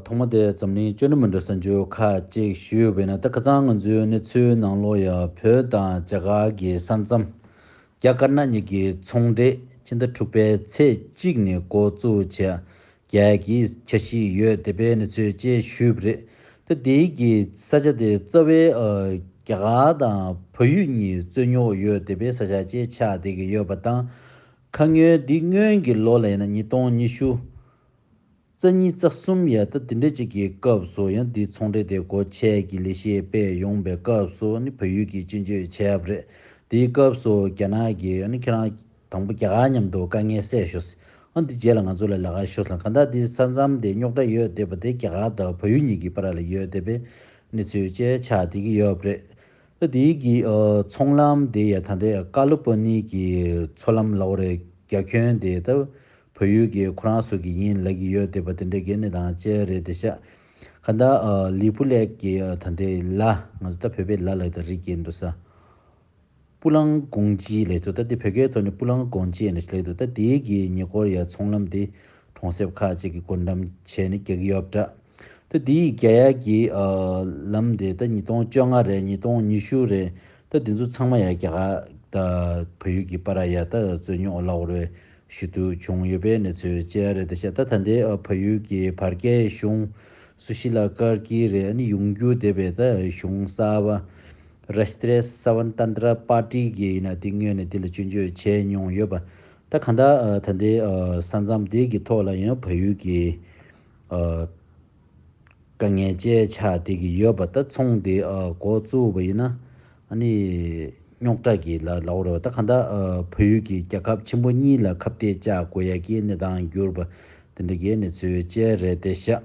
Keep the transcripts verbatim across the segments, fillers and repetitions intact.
ཐོག་མ་དེ་འཛམ་གླིང་བཅོས་ནུ་མི་འགྲོ་གསར་འགྱུར་ཁག་ཅིག་ཞུས་པས་ན། ད་ཁ་སང་ང་ཚོའི་གནས་ཚུལ་ནང་ལོགས་ཡ་བོད་དང་རྒྱ་གར་གྱི་ས་མཚམས་རྒྱ་དཀར་ནག་གཉིས་ཀྱི་ཚོང་འབྲེལ་ཕྱི་ཟླ་དྲུག་པའི་ཚེས་གཅིག་ནས་འགོ་བཙུགས་བྱས་རྒྱག་གི་འཆར་གཞི་ཡོད་དེ་བའི་གནས་ཚུལ་བཅས་ཞུས་པ་རེད། ད་དེའི་གི་ས་ཆ་དེ་རྩ་བའི་ཨ་རྒྱ་གར་དང་བལ་ཡུལ་གཉིས་རྩོད་རྙོག་ཡོད་དེ་བའི་ས་ཆ་བཅས་ཆགས་བསྡད་ཀྱི་ཡོད་པ་དང་། ཁ་སྔོན་འདི་སྔོན་གྱི་ལོ་ལ་ཡིན་ན་ཉིས་སྟོང་ཉི་ཤུ་རྩ་གཉིས་རྩ་གསུམ་ཡ་ད་དེ་འདྲ་ཅིག་གི་སྐབས་སུ་ཡང་འདི་ཚོང་འབྲེལ་དེ་སྒོ་ཕྱེ་གི་ལས་གཞི་སྤེལ་ཡོང་པའི་སྐབས་སུ་ནི་བལ་ཡུལ་གྱིས་སྐྱོན་བརྗོད་བྱས་པ་རེད། དེའི་སྐབས་སུ་རྒྱ་ནག་གིས་ནི་ཁྱེད་རང་དང་པོ་རྒྱ་གར་མཉམ་དུ་དཀའ་ངལ་སེལ་ཤོག་ཟེར། ཨ་འདི་རྗེས་ལ་ང་ཚོ་ལ་ལས་ཀ་ཤོག་ཟེར། གང་ལྟར་འདི་ས་མཚམས་དེ་རྙོག་དྲ་ཡོད་བསྡད་པ་དེ་རྒྱ་གར་དང་བལ་ཡུལ་གཉིས་ཀྱི་བར་ལ་ཡོད་བསྡད་པའི་གནས་ཚུལ་བཅས་ཆགས་བསྡད་ཀྱི་ཡོད་པ་རེད། ད་དེའི་གི་ཨ་ཚོང་ལམ་དེ་ཡ་ད་ལྟའི་ཀ་ལི་ཕོར་ནི་གི་མཚོ་ལམ་ལབ་དགོས་རེད། རྒྱ་ཁྱོན་དེ་ད་བལ་ཡུལ་གྱི་ཁོ་རང་ཚོ་གི་ཡིན་ལབ་ཀྱི་ཡོད་བསྡད་པ་དེ་འདྲ་གི་གནས་སྟངས་བཅས་རེད་དེ་ཤག་གང་ལྟར་ཨ་ལི་པུ་ལེག་གི་ཨ་ད་ལྟའི་ལ་ང་ཚོ་ད་བོད་པའི་ལ་ལ་ད་རིགས་ཀྱི་འདུག་ས། སྤུ་ལང་གོང་ཅི་ལབ་འདུག་ད་དེ་བོད་སྐད་ཐོག་ནས་སྤུ་ལང་གོང་ཅི་ནས་ལབ་འདུག་ད་དེའི་གི་ཉེ་འཁོར་ཡ་ཚོང་ལམ་དེ་གྲོང་གསེབ་ཁག་ཅིག་གི་སྒོ་འགྲམ་བྱས་ནས་རྒྱག་གི་ཡོད་པ་འདྲ། ད་དེའི་རྒྱག་ཡ་གི་ཨ་ལམ་དེ་ད་ཉིས་སྟོང་བཅོ་ལྔ་རེད། ཉིས་སྟོང་ཉི་ཤུ་རེད། ད་དེ་ཚོ་ཚང་མ་ཡ་རྒྱ་གར་ད་བལ་ཡུལ་གྱི་བར་ཡ་ད་རྩོད་རྙོག་ལབ་དགོས་རེད། ཞུ་དུ་བྱུང་ཡོད་པའི་གནས་ཚུལ་བཅས་རེད་དེ་ཤག་ད་ད་ལྟའི་ཨ་བལ་ཡུལ་གྱི་བར་བརྒལ་གཞུང་སུ་ཤི་ལ་ཀར་ཀི་རེད། ཨ་ནི་ཡོང་རྒྱུ་བསྡད་པའི་ད་གཞུང་གསར་པ་Rashtriya Swatantra Party གི་ཡིན་ན་དེ་སྔོན་ནས་དེ་ལ་སྐྱོན་བརྗོད་བྱས་མྱོང་ཡོད་པ། ད་གང་ལྟར་ཨ་ད་ལྟའི་ཨ་ས་མཚམས་དེ་གི་ཐོག་ལ་ཡང་བལ་ཡུལ་གྱི་ཨ་དཀའ་ངལ་བཅས་ཆགས་བསྡད་ཀྱི་ཡོད་པ། ད་ཚོང་དེ་ཨ་འགོ་བཙུགས་པ་ཡིན་ན་ཨ་ནི་རྙོག་དྲ་གི་ལ་ལབ་དགོས་རེད་པ། ད་གང་ལྟར་ཨ་བལ་ཡུལ་གྱི་རྒྱལ་ཁབ་ཆེན་པོ་གཉིས་ལ་ཁ་གཏད་བཅག་དགོས་ཡ་གི་གནས་སྟངས་གྱུར་པ་དེ་འདྲ་གི་གནས་ཚུལ་བཅས་རེད་དེ་ཤག་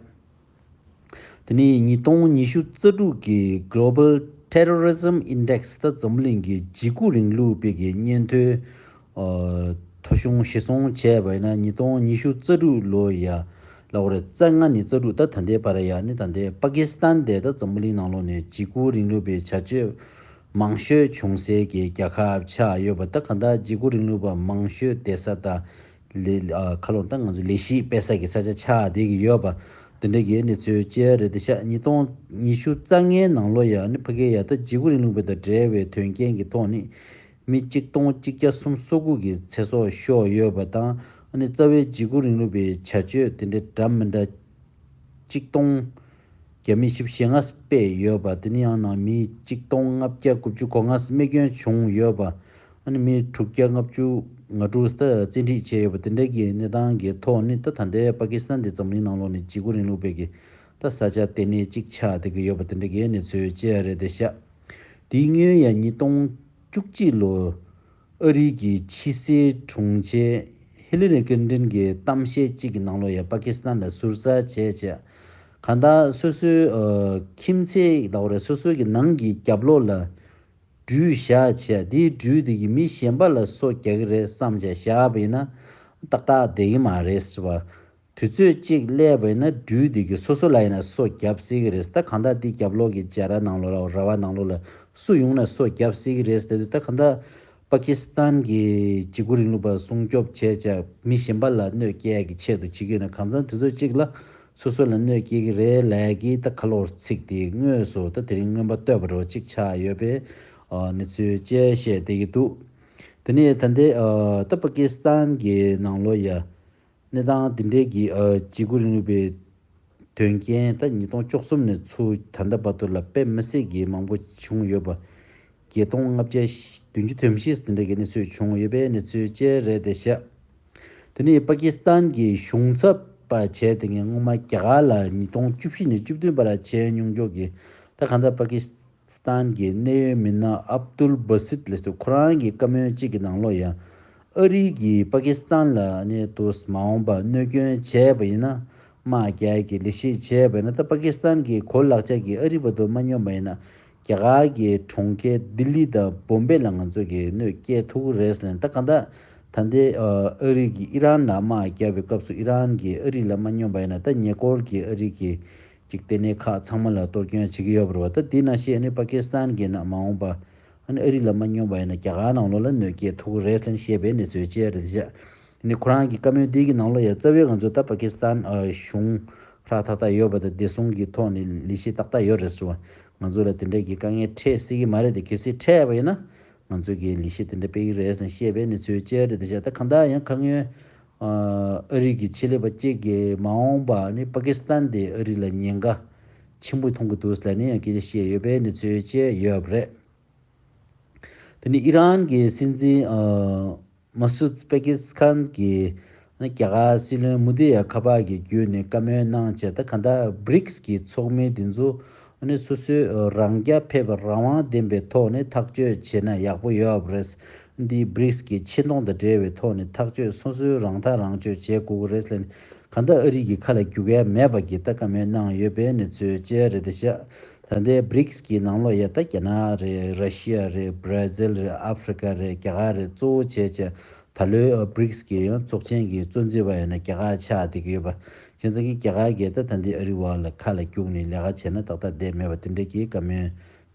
དེ་ནས་ཉིས་སྟོང་ཉི་ཤུ་རྩ་དྲུག་གི་Global Terrorism Index ད་འཛམ་གླིང་གི་འཇིགས་སྐུལ་རིང་ལུགས་པའི་གི་སྙན་ཐོའི་ཨ་ཐོ་གཞུང་གཞིར་བཟུང་བྱས་པ་ཡིན་ན་ཉིས་སྟོང་ཉི་ཤུ་རྩ་དྲུག་ལོ་ཡ་ལབ་དགོས་རེད། རྩ་ལྔ་ནས་རྩ་དྲུག་ད་ད་ལྟའི་བར་ཡ་ནི་ད་ལྟའི་པ་ཀི་སི་ཐན་དེ་ད་འཛམ་གླིང་ནང་ལོགས་ནས་འཇིགས་སྐུལ་རིང་ལུགས་པའི་བྱ་སྤྱོད་མང་ཤོས་བྱུང་སའི་གི་རྒྱལ་ཁབ་ཆགས་ཡོད་པ། ད་གང་ལྟར་འཇིགས་སྐུལ་རིང་ལུགས་པ་མང་ཤོས་བསྡད་ས་དང་ལས་ཨ་ཁ་ལོ་ད་ང་ཚོ་ལས་གཞི་སྤེལ་ས་གི་ས་ཆ་ཆགས་བསྡད་ཀྱི་ཡོད་པ། དེ་འདྲ་གི་གནས་ཚུལ་བཅས་རེད་དེ་ཤག་ཉིས་སྟོང་ཉི་ཤུ་རྩ་ལྔའི་ནང་ལོ་ཡ་ནི་ཕ་གི་ཡ་ད་འཇིགས་སྐུལ་རིང་ལུགས་པ་དང་འབྲེལ་བའི་དོན་རྐྱེན་གྱི་ཐོག་ནས་མི་གཅིག་སྟོང་གཅིག་བརྒྱ་སུམ་ཅུ་སོ་དགུ་གི་ཚེ་སྲོག་ཤོར་ཡོད་པ་དང་། ཨ་ནི་རྩ་བའི་འཇིགས་སྐུལ་རིང་ལུགས་པའི་བྱ་སྤྱོད་དེ་འདྲ་འདྲ་མི་འདྲ་གཅིག་སྟོང་བརྒྱ་མེད་བཞི་བཅུ་ཞེ་ལྔ་སྤེལ་ཡོད་པ། དེ་ནི་ཡང་ན་མི་གཅིག་སྟོང་ལྔ་བརྒྱ་དགུ་བཅུ་གོ་ལྔ་རྨས་སྐྱོན་བྱུང་ཡོད་པ། ཨ་ནི་མི་དྲུག་བརྒྱ་ལྔ་བཅུ་ང་དྲུག་ད་བཙན་ཁྲིད་བྱས་ཡོད་པ། དེ་འདྲ་གི་གནས་སྟངས་ཀྱི་ཐོག་ནི་ད་ད་ལྟའི་པ་ཀི་སི་ཐན་དེ་འཛམ་གླིང་ནང་ལོགས་ནས་འཇིགས་སྐུལ་རིང་ལུགས་པའི་གི་ད་ས་ཆ་ལྟེ་གནས་གཅིག་ཆགས་བསྡད་ཀྱི་ཡོད་པ་དེ་འདྲ་གི་གནས་ཚུལ་བཅས་རེད་དེ་ཤག་དེའི་སྔོན་ཡང་ཉིས་སྟོང་བཅུ་གཅིག་ལོ་ཨ་རི་གི་ཕྱི་སྲིད་དྲུང་ཆེ་ཧི་ལི་རི་ཀླིན་ཏན་གྱི་གཏམ་བཤད་ཅིག་གི་ནང་ལོགས་ཡང་པ་ཀི་སི་ཐན་ལ་ཟུར་ཟ་བྱས་བྱས། གང་ལྟར་སོ་སོའི་ཨ་ཁྱིམ་མཚེས་ལབ་དགོས་རེད། སོ་སོ་གི་ནང་གི་རྒྱབ་ལོགས་ལ་སྦྲུལ་བཞག་བྱས། དེའི་སྦྲུལ་དེ་གིས་མི་གཞན་པ་ལ་སོ་རྒྱག་གི་རེད་བསམ་བྱས་བཞག་པ་ཡིན་ན་ཏག་ཏག་བསྡད་ཀྱི་མ་རེད་ཟེར་བ། དུས་ཚོད་གཅིག་སླེབས་པ་ཡིན་ན་སྦྲུལ་དེ་གིས་སོ་སོ་ལ་ཡིན་ན་སོ་བརྒྱབ་སྲིད་ཀྱི་རེད། ད་གང་ལྟར་དེ་རྒྱབ་ལོགས་ཀྱི་རྒྱ་ར་ནང་ལོགས་ལ་ར་བ་ནང་ལོགས་ལ་སུ་ཡོང་ན་སོ་བརྒྱབ་སྲིད་ཀྱི་རེད་ཟེར་དུས། ད་གང་ལྟར་པ་ཀི་སི་ཐན་གྱི་འཇིགས་སྐུལ་རིང་ལུགས་པ་སྲུང་སྐྱོབ་བྱས་བྱས་མི་གཞན་པ་ལ་གནོད་སྐྱེལ་ཡ་གི་ཆེད་དུ་བྱེད་ཀྱི་ཡོད་ན། གང་འཚམ་དུས་ཚོད་གཅིག་ལ་སོ་སོ་ལ་གནོད་སྐྱེལ་གྱི་རེད་ལབ་ཀྱི་ད་ཁ་ལོ་ཚིག་དེ་དངོས་སུ་ད་དེ་རིང་མངོན་པ་བསྟོད་པ་རོ་གཅིག་ཆགས་ཡོད་པའི་ཨ་གནས་ཚུལ་བཅས་བཤད་བསྡད་ཀྱི་འདུག་དེ་ནས་ད་ལྟའི་ཨ་ད་པ་ཀི་སི་ཐན་གྱི་ནང་ལོགས་ཡ་གནས་སྟངས་འདི་འདྲའི་གི་ཨ་འཇིགས་སྐུལ་རིང་ལུགས་པའི་དོན་རྐྱེན་ད་ཉིས་སྟོང་བཅུ་གསུམ་ནས་ཚུར་ད་ལྟ་བར་དུ་ལ་དཔེ་མི་སྲིད་ཀྱི་མང་པོ་བྱུང་ཡོད་པ། བརྒྱད་སྟོང་ལྔ་བརྒྱ་བདུན་ཅུ་དོན་བཞི་འདི་འདྲ་གི་གནས་ཚུལ་བྱུང་ཡོད་པའི་གནས་ཚུལ་བཅས་རེད་དེ་ཤག་དེ་ནས་པ་ཀི་སི་ཐན་གྱི་གཞུང་ཚབ་པ་བྱས་ཏེ་ངས་སྔོན་མ་རྒྱ་གར་ལ་ཉིས་སྟོང་བཅུ་བཞི་ནས་བཅུ་བདུན་བར་བྱས་མྱོང་ཆོག་གི། ད་གང་ལྟར་པ་ཀི་སི་ཐན་གྱི་གནད་ཡོད་མི་སྣ་ཨབ་དུལ་བྷ་སིད་ལབ་སུ་ཁོ་རང་གི་བཀའ་མོལ་གཅིག་གི་ནང་ལོགས་ཡང་ཨ་རི་གིས་པ་ཀི་སི་ཐན་ལ་ནི་དུས་མ་འོངས་པ་གནོད་སྐྱོན་བྱས་པ་ཡིན་ན་དམག་རྒྱག་གི་ལས་གཞི་བྱས་པ་ཡིན་ན། ད་པ་ཀི་སི་ཐན་གྱི་གོ་ལག་ཆ་གིས་ཨ་རི་བར་དུ་མ་སྙོམས་པ་ཡིན་ན་རྒྱ་གར་གྱི་གྲོང་ཁྱེར་ལྡི་ལི་དང་བོམ་བེ་ལ་ང་ཚོ་གིས་གནོད་སྐྱེལ་ཐུབ་ཀྱི་རེད་ཟེར་ནས། ད་གང་ལྟར་ད་ལྟའི་ཨ་རི་གིས་ཨི་རན་ལ་དམག་བརྒྱབ་པའི་སྐབས་སུ་ཨི་རན་གྱིས་ཨ་རི་ལ་མ་སྙོམས་པ་ཡིན་ན་ད་ཉེ་འཁོར་གྱི་ཨ་རི་གི་ཅིག་ལྟེ་གནས་ཁག་ཚང་མ་ལ་གཏོར་སྐྱོན་བྱེད་ཀྱི་ཡོད་པ་རེད་བ། ད་དེ་ནང་བཞིན་ཨ་ནི་པ་ཀི་སི་ཐན་གྱིས་ན་མ་འོངས་པ་ཨ་ནི་ཨ་རི་ལ་མ་སྙོམས་པ་ཡིན་ན་རྒྱ་གར་ནང་ལོགས་ལ་གནོད་སྐྱེལ་ཐུབ་ཀྱི་རེད་ཟེར་ནས་བཤད་པའི་གནས་ཚུལ་བཅས་རེད་བཞག་ཨ་ནི་ཁོ་རང་གི་བཀའ་མོལ་དེ་གི་ནང་ལོགས་ཡ་རྩ་བའི་ང་ཚོ་ད་པ་ཀི་སི་ཐན་ཨ་གཞུང་ ཧྲག་ཐག་ཐག་ཡོད་པ་དང་བདེ་སྲུང་གི་ཐོག་ནས་ལས་གཞི་ཏག་ཏག་ཡོད་རེད་ཟེར་བ། ང་ཚོ་ལ་དེ་འདྲས་ཀྱི་དཀའ་ངལ་འཕྲད་སྲིད་ཀྱི་མ་རེད་དེ། གལ་སྲིད་འཕྲད་པ་ཡིན་ན་ང་ཚོ་གིས་ལས་གཞི་དེ་འདྲ་སྤེལ་གྱི་རེད་ཟེར་བཤད་པའི་གནས་ཚུལ་བཅས་རེད་དེ་ཤག་ད་གང་ལྟར་ཡང་ཁ་སྔོན་ཨ་རི་གི་ཆེད་ལས་པ་གཅིག་གིས་མ་འོངས་པ་ནི་པ་ཀི་སི་ཐན་དེ་ཨ་རི་ལ་ཉེན་ཁ་ཆེན་པོ་མཐོང་གི་འདུག་ཟེར་ནས་ཡང་སྐད་ཆ་བཤད་ཡོད་པའི་གནས་ཚུལ་བཅས་ཡོད་པ་རེད། དེ་ནི་ཨི་རན་གྱི་སྲིད་འཛིན་ཨ་མ་སུད་པེ་ཀི་སི་ཁན་གྱིས་རྒྱ་གར་སྲིད་བློན་མུ་དི་ཡ་ཁ་པར་གྱི་བརྒྱུད་ནས་བཀའ་མོལ་གནང་བྱས། ད་ག་འདྲ་བྷི་རིག་སི་གི་ཚོགས་མི་འདི་ཚོ་ནི་སོ་སོའི་རང་རྐྱ་ཕེབས་པར་རང་དབང་ལྡན་པའི་ཐོག་ནས་ཐག་གཅོད་བྱས་ན་ཡག་པོ་ཡོད་པ་རེད། འདི་བྷི་རིག་སི་གི་ཆེ་མཐོང་དང་འབྲེལ་བའི་ཐོག་ནས་ཐག་གཅོད་སོ་སོའི་རང་ཐག་རང་གཅོད་བྱེད་དགོས་ཀྱི་རེད་ཟེར་ནས། གང་ལྟར་ཨ་རི་གི་ཁ་ལ་རྒྱུག་ཡ་མེད་པ་གི་ད་བཀའ་མོལ་གནང་ཡོད་པའི་གནས་ཚུལ་བཅས་རེད་དེ་ཤག་ད་ལྟའི་བྷི་རིག་སི་གི་ནང་ལོགས་ཡ་ད་རྒྱ་ནག་རེད། ར་ཤི་ཡ་རེད། བྷ་ར་ཟིལ་རེད། ཨ་ཧྥི་རི་ཀ་རེད། རྒྱ་གར་རེད། གཙོ་བོ་བྱས་བྱས་ད་ལོའི་བྷི་རིག་སི་གི་ཡང་ཚོགས་ཆེན་གྱི་གཙོ་འཛིན་པ་ཡིན་ན་རྒྱ་གར་ཆགས་བསྡད་ཀྱི་ཡོད་པ། བྱས་ཙང་གི་རྒྱ་གར་གྱིས་ད་ད་ལྟའི་ཨ་རི་བ་ལ་ཁ་ལ་རྒྱུག་ནས་ལས་ཀ་བྱས་ན་ཏག་ཏག་བསྡད་མེད་པ་དེ་འདྲ་གི་བཀའ་མོལ་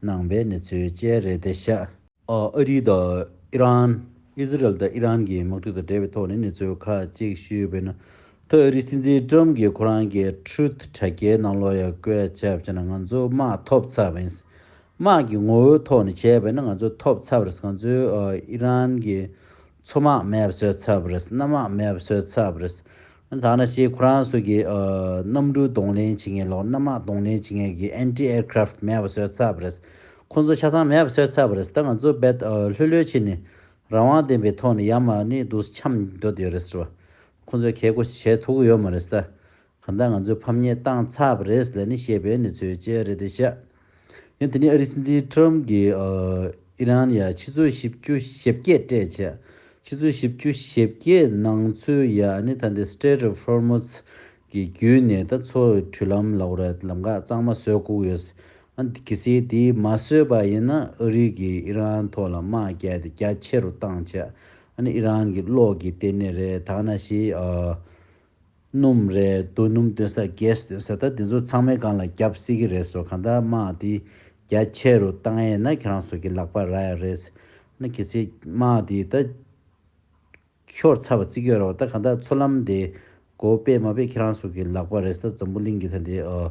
གནང་པའི་གནས་ཚུལ་བཅས་རེད་དེ་ཤག་ཨ་རི་དང་ཨི་རན། ཨི་ཟི་རལ་དང་ཨི་རན་གྱི་དམག་འཁྲུག་དང་འབྲེལ་བའི་ཐོག་ནས་གནས་ཚུལ་ཁག་ཅིག་ཞུས་པ་ཡིན་ན། ད་ཨ་རིའི་སྲིད་འཛིན་ཏྲམ་གྱིས་ཁོ་རང་གི་ཊུ་རུཐ་དྲ་རྒྱའི་ནང་ལོགས་ཡང་བཀོད་བྱས་པ་བྱས་ན། ང་ཚོ་དམག་ཐོབ་ཚར་བ་ཡིན། དམག་གི་ངོ་བོའི་ཐོག་ནས་བྱས་པ་ཡིན་ན་ང་ཚོ་ཐོབ་ཚར་བ་རེད། ང་ཚོའི་ཨ་ཨི་རན་གྱི་མཚོ་དམག་མེད་པ་བཟོས་ཚར་བ་རེད། གནམ་དམག་མེད་པ་བཟོས་ཚར་བ་རེད། ད་ནང་བཞིན་ཁོ་རང་ཚོ་གི་ཨ་གནམ་གྲུ་གདོང་ལེན་བྱེད་མཁན་ལོག་གནམ་དམག་གདོང་ལེན་བྱེད་མཁན་གྱི་ཨེན་ཊི་ཨེར་ཀ་རབ་མེད་པ་བཟོས་ཚར་བ་རེད། ཁོ་ཚོ་ཆ་ཚང་མེད་པ་བཟོས་ཚར་བ་རེད། ད་ང་ཚོ་རྦད་ཨ་ལྷོད་ལྷོད་བྱས་ནས་རང་དབང་ལྡན་པའི་ཐོག་ནས་ཡར་མར་ནི་འདུག་འཆམ་འགྲོ་བསྡད་ཡོད་རེད་ཟེར་བ། ཁོ་ཚོས་གལ་ཁོ་བྱེད་ཐུབ་ཀྱི་ཡོད་མ་རེད་ད། གང་ལྟར་ང་ཚོས་ཕམ་ཉེས་བཏང་ཚར་བ་རེད་ལབ་ནས་བཤད་པའི་གནས་ཚུལ་བཅས་རེད་དེ་ཤག་ཡང་དེ་ནས་ཨ་རིའི་སྲིད་འཛིན་ཏྲམ་གྱིས་ཨ་ཨི་རན་ཡ་ཆུ་ཚོད་བཞི་བཅུ་ཞེ་བརྒྱད་སྤྲད་བྱས། ཆུ་ཚོད་བཞི་བཅུ་ཞེ་བརྒྱད་ནང་ཚུད་ཡ་ནི་ད་ལྟའི་Strait of Hormuz གི་བརྒྱུད་ནས་ད་མཚོ་བའི་འགྲུལ་ལམ་ལབ་དགོས་རེད། ལམ་ཁ་གཙང་མ་བཟོ་དགོས་ཡོད། ཨ་ནི་གལ་སྲིད་དེ་མ་བཟོས་པ་ཡིན་ན་ཨ་རི་གིས་ཨི་རན་ཐོག་ལ་དམག་བརྒྱབ་སྟེ་རྒྱ་ཆེ་རུ་བཏང་བྱས། ཨ་ནི་ཨི་རན་གྱི་གློག་གི་ལྟེ་གནས་རེད། ད་ག་ནང་བཞིན་ཨ་སྣུམ་རེད། རྡོ་སྣུམ་བཏོན་ས། གེ་སི་བཏོན་ས། ད་དེ་ཚོ་ཚང་མའི་སྒང་ལ་བརྒྱབ་སྲིད་ཀྱི་རེད་ཟེར། གང་ལྟར་དམག་དེ་རྒྱ་ཆེ་རུ་བཏང་ཡས་ན་ཁྱེད་རང་ཚོ་གི་ལག་པ་རག་ཡ་རེད། ཨ་ནི་གལ་སྲིད་དམག་དེ་ད་ཤོར་ཚར་བ་བརྩི་གི་ཡོད་རེད་བ། ད་གང་ལྟར་མཚོ་ལམ་དེ་སྒོ་ཕྱེ་མ་ཕྱེ་ཁྱེད་རང་ཚོ་གི་ལག་པ་རེད། ད་འཛམ་བུ་གླིང་གི་ད་ལྟའི་ཨ་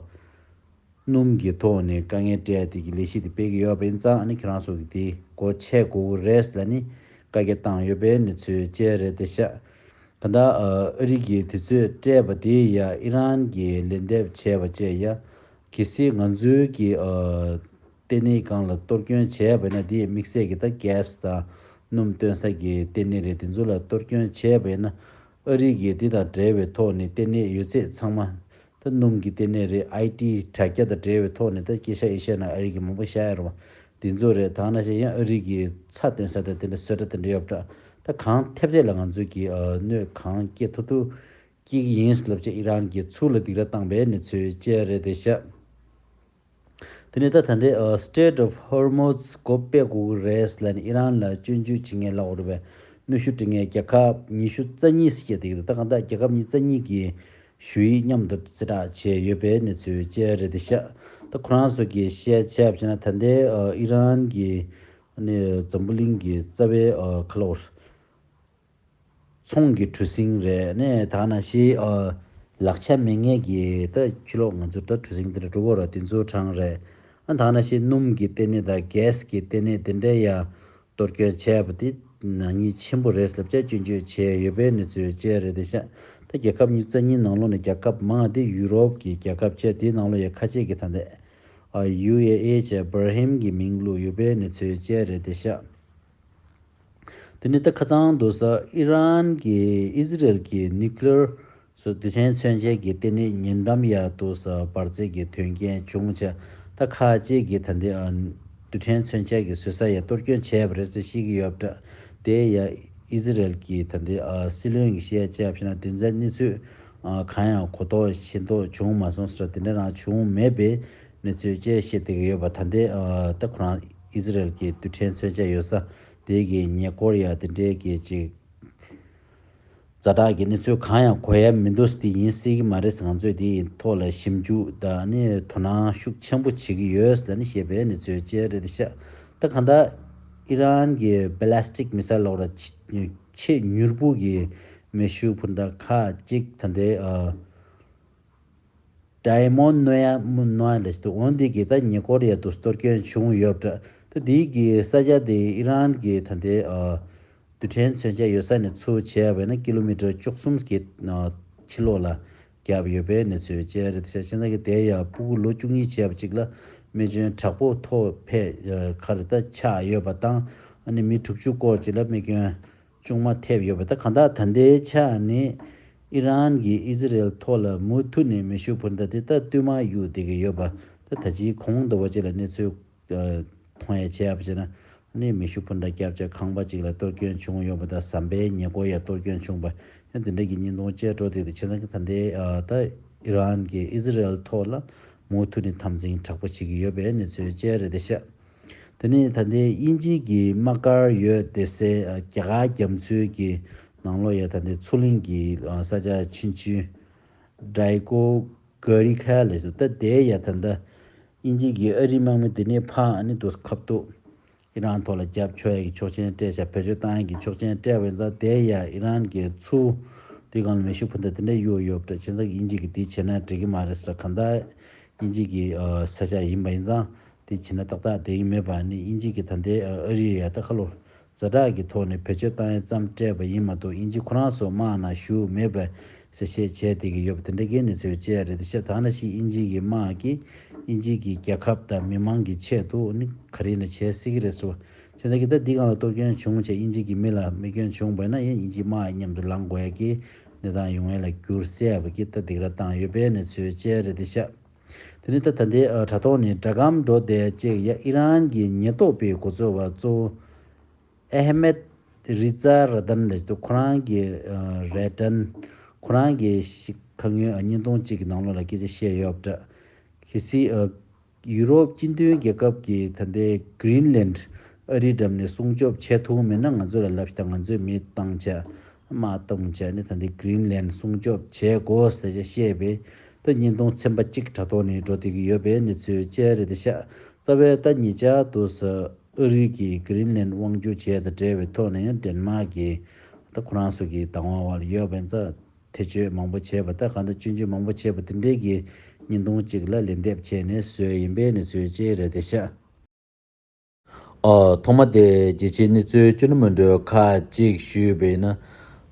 སྣུམ་གྱི་ཐོག་ནས་དཀའ་ངལ་སྤྲད་དེ་གི་ལས་གཞི་དེ་སྤེལ་གྱི་ཡོད་པ་ཡིན་ཙང་། ཨ་ནི་ཁྱེད་རང་ཚོ་གི་དེ་སྒོ་ཕྱེ་དགོས་ཀྱི་རེད་ལབ་ནི་བཀའ་རྒྱ་བཏང་ཡོད་པའི་གནས་ཚུལ་བཅས་རེད་དེ་ཤག་གང་ལྟར་ཨ་ཨ་རི་གིས་དུས་ཚོད་སྤྲད་པ་དེ་ཡ་ཨི་རན་གྱིས་ལན་འདེབས་བྱས་པ་བཅས་ཡ། གལ་སྲིད་ང་ཚོའི་གི་ཨ་ལྟེ་གནས་སྒང་ལ་གཏོར་སྐྱོན་བྱས་པ་ཡིན་ན། དེ་ཡི་དམིགས་བསལ་གྱི་ད་གེ་སི་དང་སྣུམ་བཏོན་ས་གི་ལྟེ་གནས་རེད། དེ་ཚོ་ལ་གཏོར་སྐྱོན་བྱས་པ་ཡིན་ན། ཨ་རི་གིས་དེ་དང་འབྲེལ་བའི་ཐོག་ནས་ལྟེ་གནས་ཡོད་ཚད་ཚང་མ། ད་སྣུམ་གྱི་ལྟེ་གནས་རེད། ཨའི་ཊི་དྲ་རྒྱ་དང་འབྲེལ་བའི་ཐོག་ནས་ད་སྐྱེ་ཤ་ཨེ་ཤ་ཡ་ནང་ཨ་རི་གིས་མང་པོ་བཞག་ཡོད་རེད་བ། དེ་ཚོ་རེད། ད་ག་ནང་བཞིན་ཡང་ཨ་རི་གིས་ཚྭ་བཏོན་ས་དང་དེ་འདྲ་བཟོ་གྲྭ་དེ་འདྲ་ཡོད་པ་འདྲ། ད་གང་ཐེབས་ཐེབས་ལ་ང་ཚོ་གིས་ཨ་གནོད་གང་སྐྱེལ་ཐུབ་ཐུབ་སྐྱེལ་གྱི་ཡིན་ལབ་བྱས་ཨི་རན་གྱིས་ཚུར་ལ་སྡིགས་ར་བཏང་པའི་གནས་ཚུལ་བཅས་རེད་དེ་ཤག་དེ་ནས་ད་ད་ལྟའི་ཨ་Strait of Hormuz སྒོ་ཕྱེ་དགོས་ཀྱི་རེད་ལབ་ནས་ཨི་རན་ལ་སྐྱོན་བརྗོད་བྱེད་མཁན་ལབ་དགོས་རེད་པས། གནོན་ཤུགས་སྤྲད་མཁན་རྒྱལ་ཁབ་ཉི་ཤུ་རྩ་གཉིས་ཟེར་བཤད་བསྡད་ཀྱི་འདུག་ད་གང་ལྟར་རྒྱལ་ཁབ་ཉི་ཤུ་རྩ་གཉིས་ཀྱིས་ཞུ་ཡིག་མཉམ་དུ་གསལ་བསྒྲགས་བྱས་ཡོད་པའི་གནས་ཚུལ་བཅས་རེད་དེ་ཤག་ད་ཁོ་རང་ཚོ་གིས་བཤད་བྱས་པ་བྱས་ན། ད་ལྟའི་ཨ་ཨི་རན་གྱི་ཨ་ནི་འཛམ་བུ་གླིང་གི་རྩ་བའི་ཨ་ཁ་ལོ་ཚོང་གི་གྲུ་གཟིངས་རེད། ནས་ད་ནང་བཞིན་ཨ་ལག་ཆ་མེད་མཁན་གྱི་ད་ཕྱི་ལོགས་ང་ཚོ་ད་གྲུ་གཟིངས་དེ་འདྲ་འགྲོ་གི་རེད། དེ་ཚོ་གྲངས་རེད། ཨ་ད་ནང་བཞིན་སྣུམ་གྱི་ལྟེ་གནས་དང་གེ་སི་གི་ལྟེ་གནས་དེ་འདྲ་ཡ་གཏོར་སྐྱོན་བྱས་པ་དེ་ནག་ཉེས་ཆེན་པོ་རེད་ལབ་བྱས་སྐྱོན་བརྗོད་བྱས་ཡོད་པའི་གནས་ཚུལ་བཅས་རེད་དེ་ཤག་ད་རྒྱལ་ཁབ་ཉི་ཤུ་རྩ་གཉིས་ནང་ལོགས་ནས་རྒྱལ་ཁབ་མང་དེ་ཡུ་རོབ་ཀྱི་རྒྱལ་ཁབ་བྱས། དེའི་ནང་ལོགས་ཡ་ཁ་ཆེ་གི་ད་ལྟ་ཨ་ཡུ་ཨེ་ཨེ་བྱས་སྦར་ཧིམ་གྱི་མིང་བླུགས་ཡོད་པའི་གནས་ཚུལ་བཅས་རེད་དེ་ཤག་དེ་ནས་ད་ཁ་སང་དུས་ས་ཨི་རན་གྱིས་ཨི་ཟི་རལ་གྱི་ནིའུ་ཀི་ལི་ཡར་སོགས་རྡུལ་ཕྲན་མཚོན་ཆའི་གི་ལྟེ་གནས་ཉེ་འགྲམ་ཡ་དུས་ས་འབར་རྫས་ཀྱི་དོན་རྐྱེན་བྱུང་བྱས། ད་ཁག་ཅིག་གིས་ད་ལྟའི་ཨ་རྡུལ་ཕྲན་མཚོན་ཆ་གི་བཟོ་ས་ཡ་གཏོར་སྐྱོན་བྱས་པ་རེད་ཟེར་བཤད་ཀྱི་ཡོད་པ་འདྲ། དེ་ཡ་ཨི་ཟི་རལ་གྱི་ད་ལྟའི་ཨ་སྲིད་བློན་གྱིས་བཤད་བྱས་པ་ན། དེ་ཚོའི་གནས་ཚུལ་ཨ་གང་ཡང་གོ་རྟོགས་ཤེས་རྟོགས་བྱུང་མ་སོང་ཟེར་དེ་འདྲ་རང་བྱུང་མེད་པའི་གནས་ཚུལ་བཅས་བཤད་བསྡད་ཀྱི་ཡོད་པ། ད་ལྟའི་ཨ་ད་ཁོ་རང་ཨི་ཟི་རལ་གྱི་རྡུལ་ཕྲན་མཚོན་ཆ་ཡོད་ས་དེ་གི་ཉེ་འཁོར་ཡ་དེ་འདྲའི་གི་ཅིག་ཛ་དྲག་གི་གནས་ཚུལ་གང་ཡང་གོ་ཡ་མི་འདུག་དེ་ཡིན་སྲིད་ཀྱི་མ་རེད། ང་ཚོས་དེའི་ཐོག་ལ་ཞིབ་འཇུག་དང་ནི་དོ་སྣང་ཤུགས་ཆེན་པོ་བྱེད་ཀྱི་ཡོད་ཟེར་ནས་བཤད་པའི་གནས་ཚུལ་བཅས་རེད་ཤག་ད་གང་ལྟར་ཨི་རན་གྱི་བྷེ་ལེ་སི་ཊིག་མི་སེལ་ལབ་ར་ཆེས་ཆེས་མྱུར་པོ་གི་མེ་ཤུགས་འཕུར་མདའ་ཁག་ཅིག་ད་ལྟའི་ཨ། ཌའི་མོན་ཌ་ནོ་ཡ་མོན་ཌ་ནོ་ཡ་ལབ་ཅིག་འདུག་འོ་འདི་གིས་ད་ཉེ་འཁོར་ཡ་དུ་གཏོར་སྐྱོན་བྱུང་ཡོད་པ་འདྲ། ད་འདི་གི་ས་ཆ་དེ་ཨི་རན་གྱི་ད་ལྟའི་ཨ་རྡུལ་ཕྲན་མཚོན་ཆ་ཡོད་ས་ནས་ཚུར་བྱས་པ་ཡིན་ན་ཀི་ལོ་མི་ཊར་བཅུ་གསུམ་གྱི་ཨ་ཕྱི་ལོགས་ལ་བརྒྱབ་ཡོད་པའི་གནས་ཚུལ་བཅས་རེད། དེ་བྱས་ཙང་གི་དེ་ཡང་སྤུ་གུ་ལོ་བཅུ་གཉིས་བྱས་པ་ཅིག་ལ་རྨས་སྐྱོན་དྲག་པོ་ཐོག་ཕེབས་ཨ་ཁ་རེ་ད་ཆགས་ཡོད་པ་དང་། ཨ་ནི་མི་དྲུག་ཅུ་སྐོར་ཅིག་ལ་རྨས་སྐྱོན་ཆུང་མ་ཐེབས་ཡོད་པ། ད་གང་ལྟར་ད་ལྟའི་ཆ་ནས་ཨི་རན་གྱིས་ཨི་ཟི་རེལ་ཐོག་ལ་མུ་མཐུད་ནས་མེ་ཤུགས་འཕུར་མདའ་དེ་ད་བསྟུད་མར་གཡུག་བསྡད་ཀྱི་ཡོད་པ། ད་ད་ཅིའི་གོང་དུ་བ་ཅིག་ལ་གནས་ཚུལ་ཨ་མཐོང་ཡ་བྱས་པ་བྱས་ན། ཨ་ནི་མེ་ཤུགས་འཕུར་མདའ་བརྒྱབ་བྱས་ཁང་པ་ཅིག་ལ་གཏོར་སྐྱོན་བྱུང་ཡོད་པ་དང་། ཟམ་པའི་ཉེ་འཁོར་ཡ་གཏོར་སྐྱོན་བྱུང་པ་ཡང་དེ་འདྲ་གི་བརྙན་ཐུང་བཅས་འགྲོ་བསྡད་དེ། བྱས་ཙང་གི་ད་ལྟའི་ཨ་ད་ཨི་རན་གྱིས་ཨི་ཟི་རེལ་ཐོག་ལ་མུ་མཐུད་ནས་འཐབ་འཛིང་དྲག་པོ་བྱེད་ཀྱི་ཡོད་པའི་གནས་ཚུལ་བཅས་རེད་དེ་ཤག་དེ་ནས་ད་ལྟའི་དབྱིན་ཇི་གི་དམག་སྒར་ཡོད་དེ་སའི་ཨ་རྒྱ་གར་རྒྱ་མཚོའི་གི་ནང་ལོགས་ཡ་ད་ལྟའི་མཚོ་གླིང་གི་ཨ་ས་ཆ་ཆུང་ཆུང་ཌའི་ཀོ་གྷ་རི་ཁ་ལབ་སོང་། ད་དེ་ཡ་ད་ལྟ་དབྱིན་ཇི་གི་ཨ་རིའི་དམག་མི་དེ་ནས་ཕར་ཨ་ནི་དུ་ཁ་ཐུག་ཨི་རན་ཐོག་ལ་རྒྱབ་ཆོག་ཡ་གི་ཆོག་མཆན་སྤྲད་བྱས། བེད་སྤྱོད་བཏང་ཡ་གི་ཆོག་མཆན་སྤྲད་པ་ཡིན་ཙང་། དེ་ཡ་ཨི་རན་གྱི་ཚུར་དེ་སྒང་ལ་མེ་ཤུགས་འཕུར་མདའ་དེ་འདྲ་གཡུག་ཡོད་པ་འདྲ། བྱས་ཙང་དབྱིན་ཇི་གིས་དེ་བྱས་ན་འགྲིག་གི་མ་རེད་ཟེར། གང་ལྟར་དབྱིན་ཇི་གི་ཨ་ས་ཆ་ཡིན་པ་ཡིན་ཙང་། དེ་བྱས་ན་ཏག་ཏག་བསྡད་ཀྱི་མེད་པ། ཨ་ནི་དབྱིན་ཇི་གིས་ད་ལྟའི་ཨ་རི་ཡ་ད་ཁ་ལོ་ཛ་དྲག་གི་ཐོག་ནས་བེད་སྤྱོད་བཏང་ཡ་ཙམ་སྤྲད་པ་ཡིན་མ་གཏོགས། དབྱིན་ཇི་ཁོ་རང་ཚོ་དམག་ནང་ཞུགས་མེད་པ་གསལ་བཤད་བྱས་བསྡད་ཀྱི་ཡོད་པ་དེ་འདྲ་གི་གནས་ཚུལ་བཅས་རེད་དེ་ཤག་ད་ནང་བཞིན་དབྱིན་ཇི་གི་དམག་གིས་དབྱིན་ཇི་གི་རྒྱལ་ཁབ་དང་མི་མང་གི་ཆེད་དུ་ནི་ག་རེ་ཡིན་ན་བྱེད་སྲིད་ཀྱི་རེད་ཟེར་བ། བྱས་ཙང་གི་ད་འདི་སྒང་ལ་གཏོར་སྐྱོན་བྱུང་བྱས་དབྱིན་ཇི་གི་མི་ལ་རྨས་སྐྱོན་བྱུང་བ་ཡིན་ན། ཡང་དབྱིན་ཇི་དམག་མཉམ་དུ་ལངས་དགོས་ཡ་གི་གནས་སྟངས་ཡོང་ཡ་ལ་འགྱུར་སྲིད་པ་གི་ད་སྡིགས་ར་བཏང་ཡོད་པའི་གནས་ཚུལ་བཅས་རེད་དེ་ཤག་དེ་ནས་ད་ད་ལྟའི་ཨ་དྲ་ཐོག་ནས་སྒྲ་སྒམ་འགྲོ་བསྡད་ཅིག་ཡ། ཨི་རན་གྱི་ཉེན་རྟོག་པའི་འགོ་གཙོ་བ་གཙོ་བོ་ཨ་ཧ་མད་རི་ཛ་ར་དན་ལབ་འདུག་ཁོ་རང་གིས་ཨ་རེ་ཏན་ཁོ་རང་གིས་ཤི་ཁ་སྔོན་ཨ་བརྙན་ཐུང་གཅིག་གི་ནང་ལོགས་ལ་སྐད་ཆ་བཤད་ཡོད་པ་འདྲ། གལ་སྲིད་ཨ་ཡུ་རོབ་སྤྱི་མཐུན་རྒྱལ་ཁབ་ཀྱིས་ད་ལྟའི་གྷི་རིན་ལན་ཨ་རིའི་འགྲམ་ནས་སྲུང་སྐྱོབ་བྱེད་ཐུབ་མེད་ན། ང་ཚོ་ལ་ལབ་ཤིག་དང་། ང་ཚོས་མི་བཏང་བྱས་དམག་གཏོང་བྱས་ནས་ད་ལྟའི་གྷི་རིན་ལན་སྲུང་སྐྱོབ་བྱེད་དགོས་ཟེར་བཤད་པའི་ད་བརྙན་ཐུང་ཚན་པ་གཅིག་དྲ་ཐོག་ནས་འགྲོ་བསྡད་ཀྱི་ཡོད་པའི་གནས་ཚུལ་བཅས་རེད་དེ་ཤག་རྩ་བའི་ད་ཉེ་ཆར་དུ་ས་ཨ་རི་གིས་གྷི་རིན་ལན་དབང་སྒྱུར་བྱས་དང་འབྲེལ་བའི་ཐོག་ནས་ཡང་ཌེན་མཱག་གིས་ད་ཁོ་རང་ཚོ་གི་བདག་དབང་འོག་ལ་ཡོད་པ་ཡིན་ཙང་། ཐེ་བྱུས་མང་པོ་བྱས་པ། ད་གང་ལྟར་སྐྱོན་བརྗོད་མང་པོ་བྱས་པ་དེ་འདྲའི་གི་བརྙན་ཐུང་གཅིག་ལ་ལན་འདེབས་བྱས་ནས་བཟོས་ཡིན་པའི་གནས་ཚུལ་བཅས་རེད་དེ་ཤག་ཨ་ཐོག་མ་དེ་རྒྱལ་སྤྱིའི་གནས་ཚུལ་སྤྱི་ནོར་མི་འགྲོ་ཁག་ཅིག་ཞུས་པ་ཡིན་ན།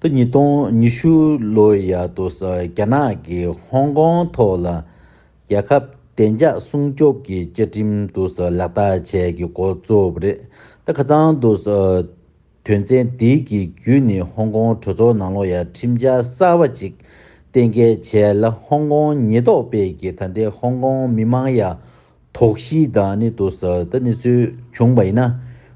ད་ཉིས་སྟོང་ཉི་ཤུ་ལོ་ཡ་དུ་ས་རྒྱ་ནག་གིས་ཧོང་ཀོང་ཐོག་ལ་རྒྱལ་ཁབ་བདེ་འཇགས་སྲུང་སྐྱོབ་ཀྱི་བཅའ་ཁྲིམས་དུ་ས་ལག་བསྟར་བྱས་ཀྱི་འགོ་བཙུགས་པ་རེད། ད་ཁ་སང་དུ་ས་དོན་ཚན་འདི་གི་བརྒྱུད་ནས་ཧོང་ཀོང་གྲོས་ཚོགས་ནང་ལོགས་ཡ་ཁྲིམས་འཆར་གསར་བ་ཅིག་གཏན་འཁེལ་བྱས་ལ། ཧོང་ཀོང་ཉེན་རྟོག་པས་ཀྱི་ད་ལྟའི་ཧོང་ཀོང་མི་མང་ཡ་དོགས་གཞི་དང་ནི་དུ་ས་ད་གནས་ཚུལ་བྱུང་བ་ཡིན་ན།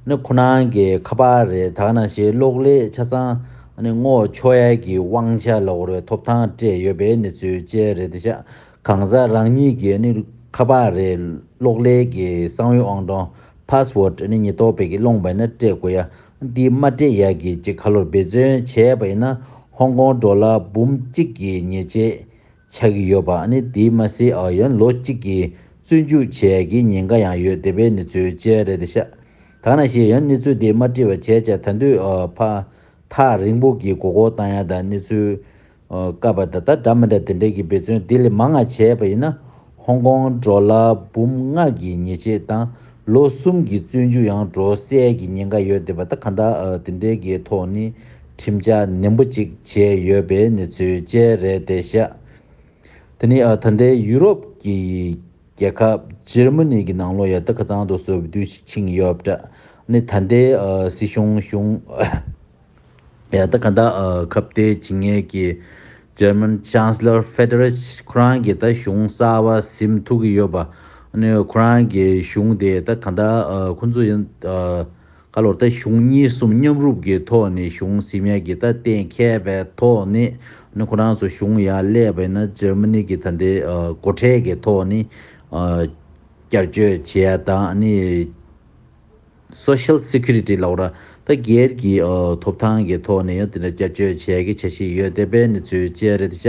ནི་ཁོ་རང་གི་ཁ་པར་རེད། ད་ག་ནང་བཞིན་གློག་ཀླད་ཆ་ཚང་ནི་སྔོག་ཆོག་ཡ་གི་དབང་ཆ་ལ་འོར་བའི་ཐོབ་ཐང་སྤྲད་ཡོད་པའི་གནས་ཚུལ་བཅས་རེད་དེ་ཤག་གང་ཟག་རང་ཉིད་ཀྱི་ནི་ཁ་པར་རེད། གློག་ཀླད་ཀྱི་གསང་བའི་ཨང་གྲངས་password ནི་ཉེན་རྟོག་པས་ཀྱི་སློང་བ་ཡིན་ན་སྤྲད་དགོས་ཡ། འདི་མ་སྤྲད་ཡ་གི་ཅིག་ཁ་ལོར་འབད་བརྩོན་བྱས་པ་ཡིན་ན། ཧོང་ཀོང་ཌོ་ལར་འབུམ་གཅིག་གི་ཉེས་ཆད་ཆགས་ཀྱི་ཡོད་པ། ཨ་ནི་དེའི་མ་ཟད་ཨ་ཡང་ལོ་གཅིག་གི་བཙོན་འཇུག་བྱས་ཀྱི་ཉེན་ཁ་ཡང་ཡོད་བསྡད་པའི་གནས་ཚུལ་བཅས་རེད་དེ་ཤག་ད་ག་ནང་བཞིན་ཡང་གནས་ཚུལ་དེ་མ་འགྲིག་པ་བྱས་ཙང་། ད་དུང་ཨ་ཕ་ཐག་རིང་པོ་གི་མགོ་སྐོར་བཏང་ཡ་དང་གནས་ཚུལ་ཨ་བཀབ་པ་དང་། ད་འདྲ་མི་འདྲ་དེ་འདྲའི་གི་འབད་བརྩོན་དེ་ལས་མང་ང་བྱས་པ་ཡིན་ན། ཧོང་ཀོང་ཌོ་ལར་འབུམ་ལྔ་གི་ཉེས་ཆད་དང་ལོ་གསུམ་གྱི་བཙོན་འཇུག་ཡང་འགྲོ་སྲིད་ཀྱི་ཉེན་ཁ་ཡོད་བསྡད་པ། ད་གང་ལྟར་ཨ་དེ་འདྲའི་གི་ཐོག་ནི་ཁྲིམས་འཆར་ནན་པོ་ཅིག་བྱས་ཡོད་པའི་གནས་ཚུལ་བཅས་རེད་དེ་ཤག་དེ་ནི་ཨ་ད་ལྟའི་ཡུ་རོབ་ཀྱི་རྒྱལ་ཁབ་འཇར་མ་ནི་གི་ནང་ལོགས་ཡ་ད་ཁ་སང་དུ་བཟོ་བའི་དུས་ཤིག་ཕྱིན་ཡོད་པ་འདྲ། ནི་ད་ལྟའི་ཨ་སྲིད་གཞུང་གཞུང་ཡ་ད་ག་ད་ཨ་ཁ་གཏད་བྱེད་མཁན་གྱི་German Chancellor Friedrich ཁོ་རང་གིས་ད་གཞུང་གསར་པ་ཟིན་ཐུབ་ཀྱི་ཡོད་པ། ནི་ཁོ་རང་གི་གཞུང་དེ་ད་ག་ད་ཨ་ཁོ་ཚོ་ཡང་ཨ་ག་ལོར་ད་གཞུང་གཉིས་གསུམ་མཉམ་རུབ་ཀྱི་ཐོག་ནས་གཞུང་ཟིན་ཡ་གི་ད་གཏན་འཁེལ་བའི་ཐོག་ནས། ནི་ཁོ་རང་ཚོ་གཞུང་ཡར་སླེབས་པ་ཡིན་ན་འཇར་མ་ནི་གི་ད་ལྟའི་ཨ་སྒོ་ཁྲལ་གྱི་ཐོག་ནས་ཨ་བསྐྱར་བཅོས་བྱེད་ཡ་དང་། ནི་Social Security ལབ་ར། ད་སྒེར་གྱི་ཨ་ཐོབ་ཐང་གི་ཐོག་ནས་ཡང་དེ་འདྲ་བསྐྱར་བཅོས་བྱེད་ཀྱི་འཆར་གཞི་ཡོད་བསྡད་པའི་གནས་ཚུལ་བཅས་རེད་ཤག་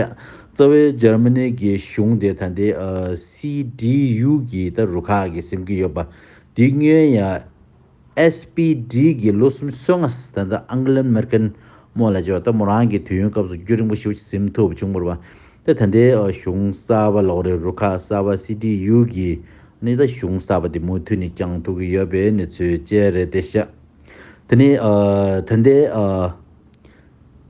རྩ་བའི་འཇར་མ་ནི་གི་གཞུང་དེ་ད་ལྟའི་ཨ་སི་ཌི་ཡུ་གི་ད་རུ་ཁག་གིས་ཟིན་གྱི་ཡོད་པ། དེ་སྔོན་ཡང་ཨེས་པི་ཌི་གི་ལོ་སུམ་ཅུ་སོ་ལྔ་ད་ལྟ་ཨང་གེ་ལན་མེར་ཀེལ་མོ་ལ་བརྗོད། ད་མོ་རང་གི་དུས་ཡུན་སྐབས་སུ་རྒྱུན་རིང་པོ་ཞེ་པོ་ཅིག་ཟིན་ཐུབ་བྱུང་བ་རེད་པ། ད་ད་ལྟའི་ཨ་གཞུང་གསར་པ་ལོག་རེད། རུ་ཁག་གསར་པ་སི་ཌི་ཡུ་གི་ནི་ད་གཞུང་གསར་པ་དེ་མུ་མཐུད་ནས་བསྐྱངས་ཐུབ་ཀྱི་ཡོད་པའི་གནས་ཚུལ་བཅས་རེད་དེ་ཤག་དེ་ནས་ཨ་ད་ལྟའི་ཨ་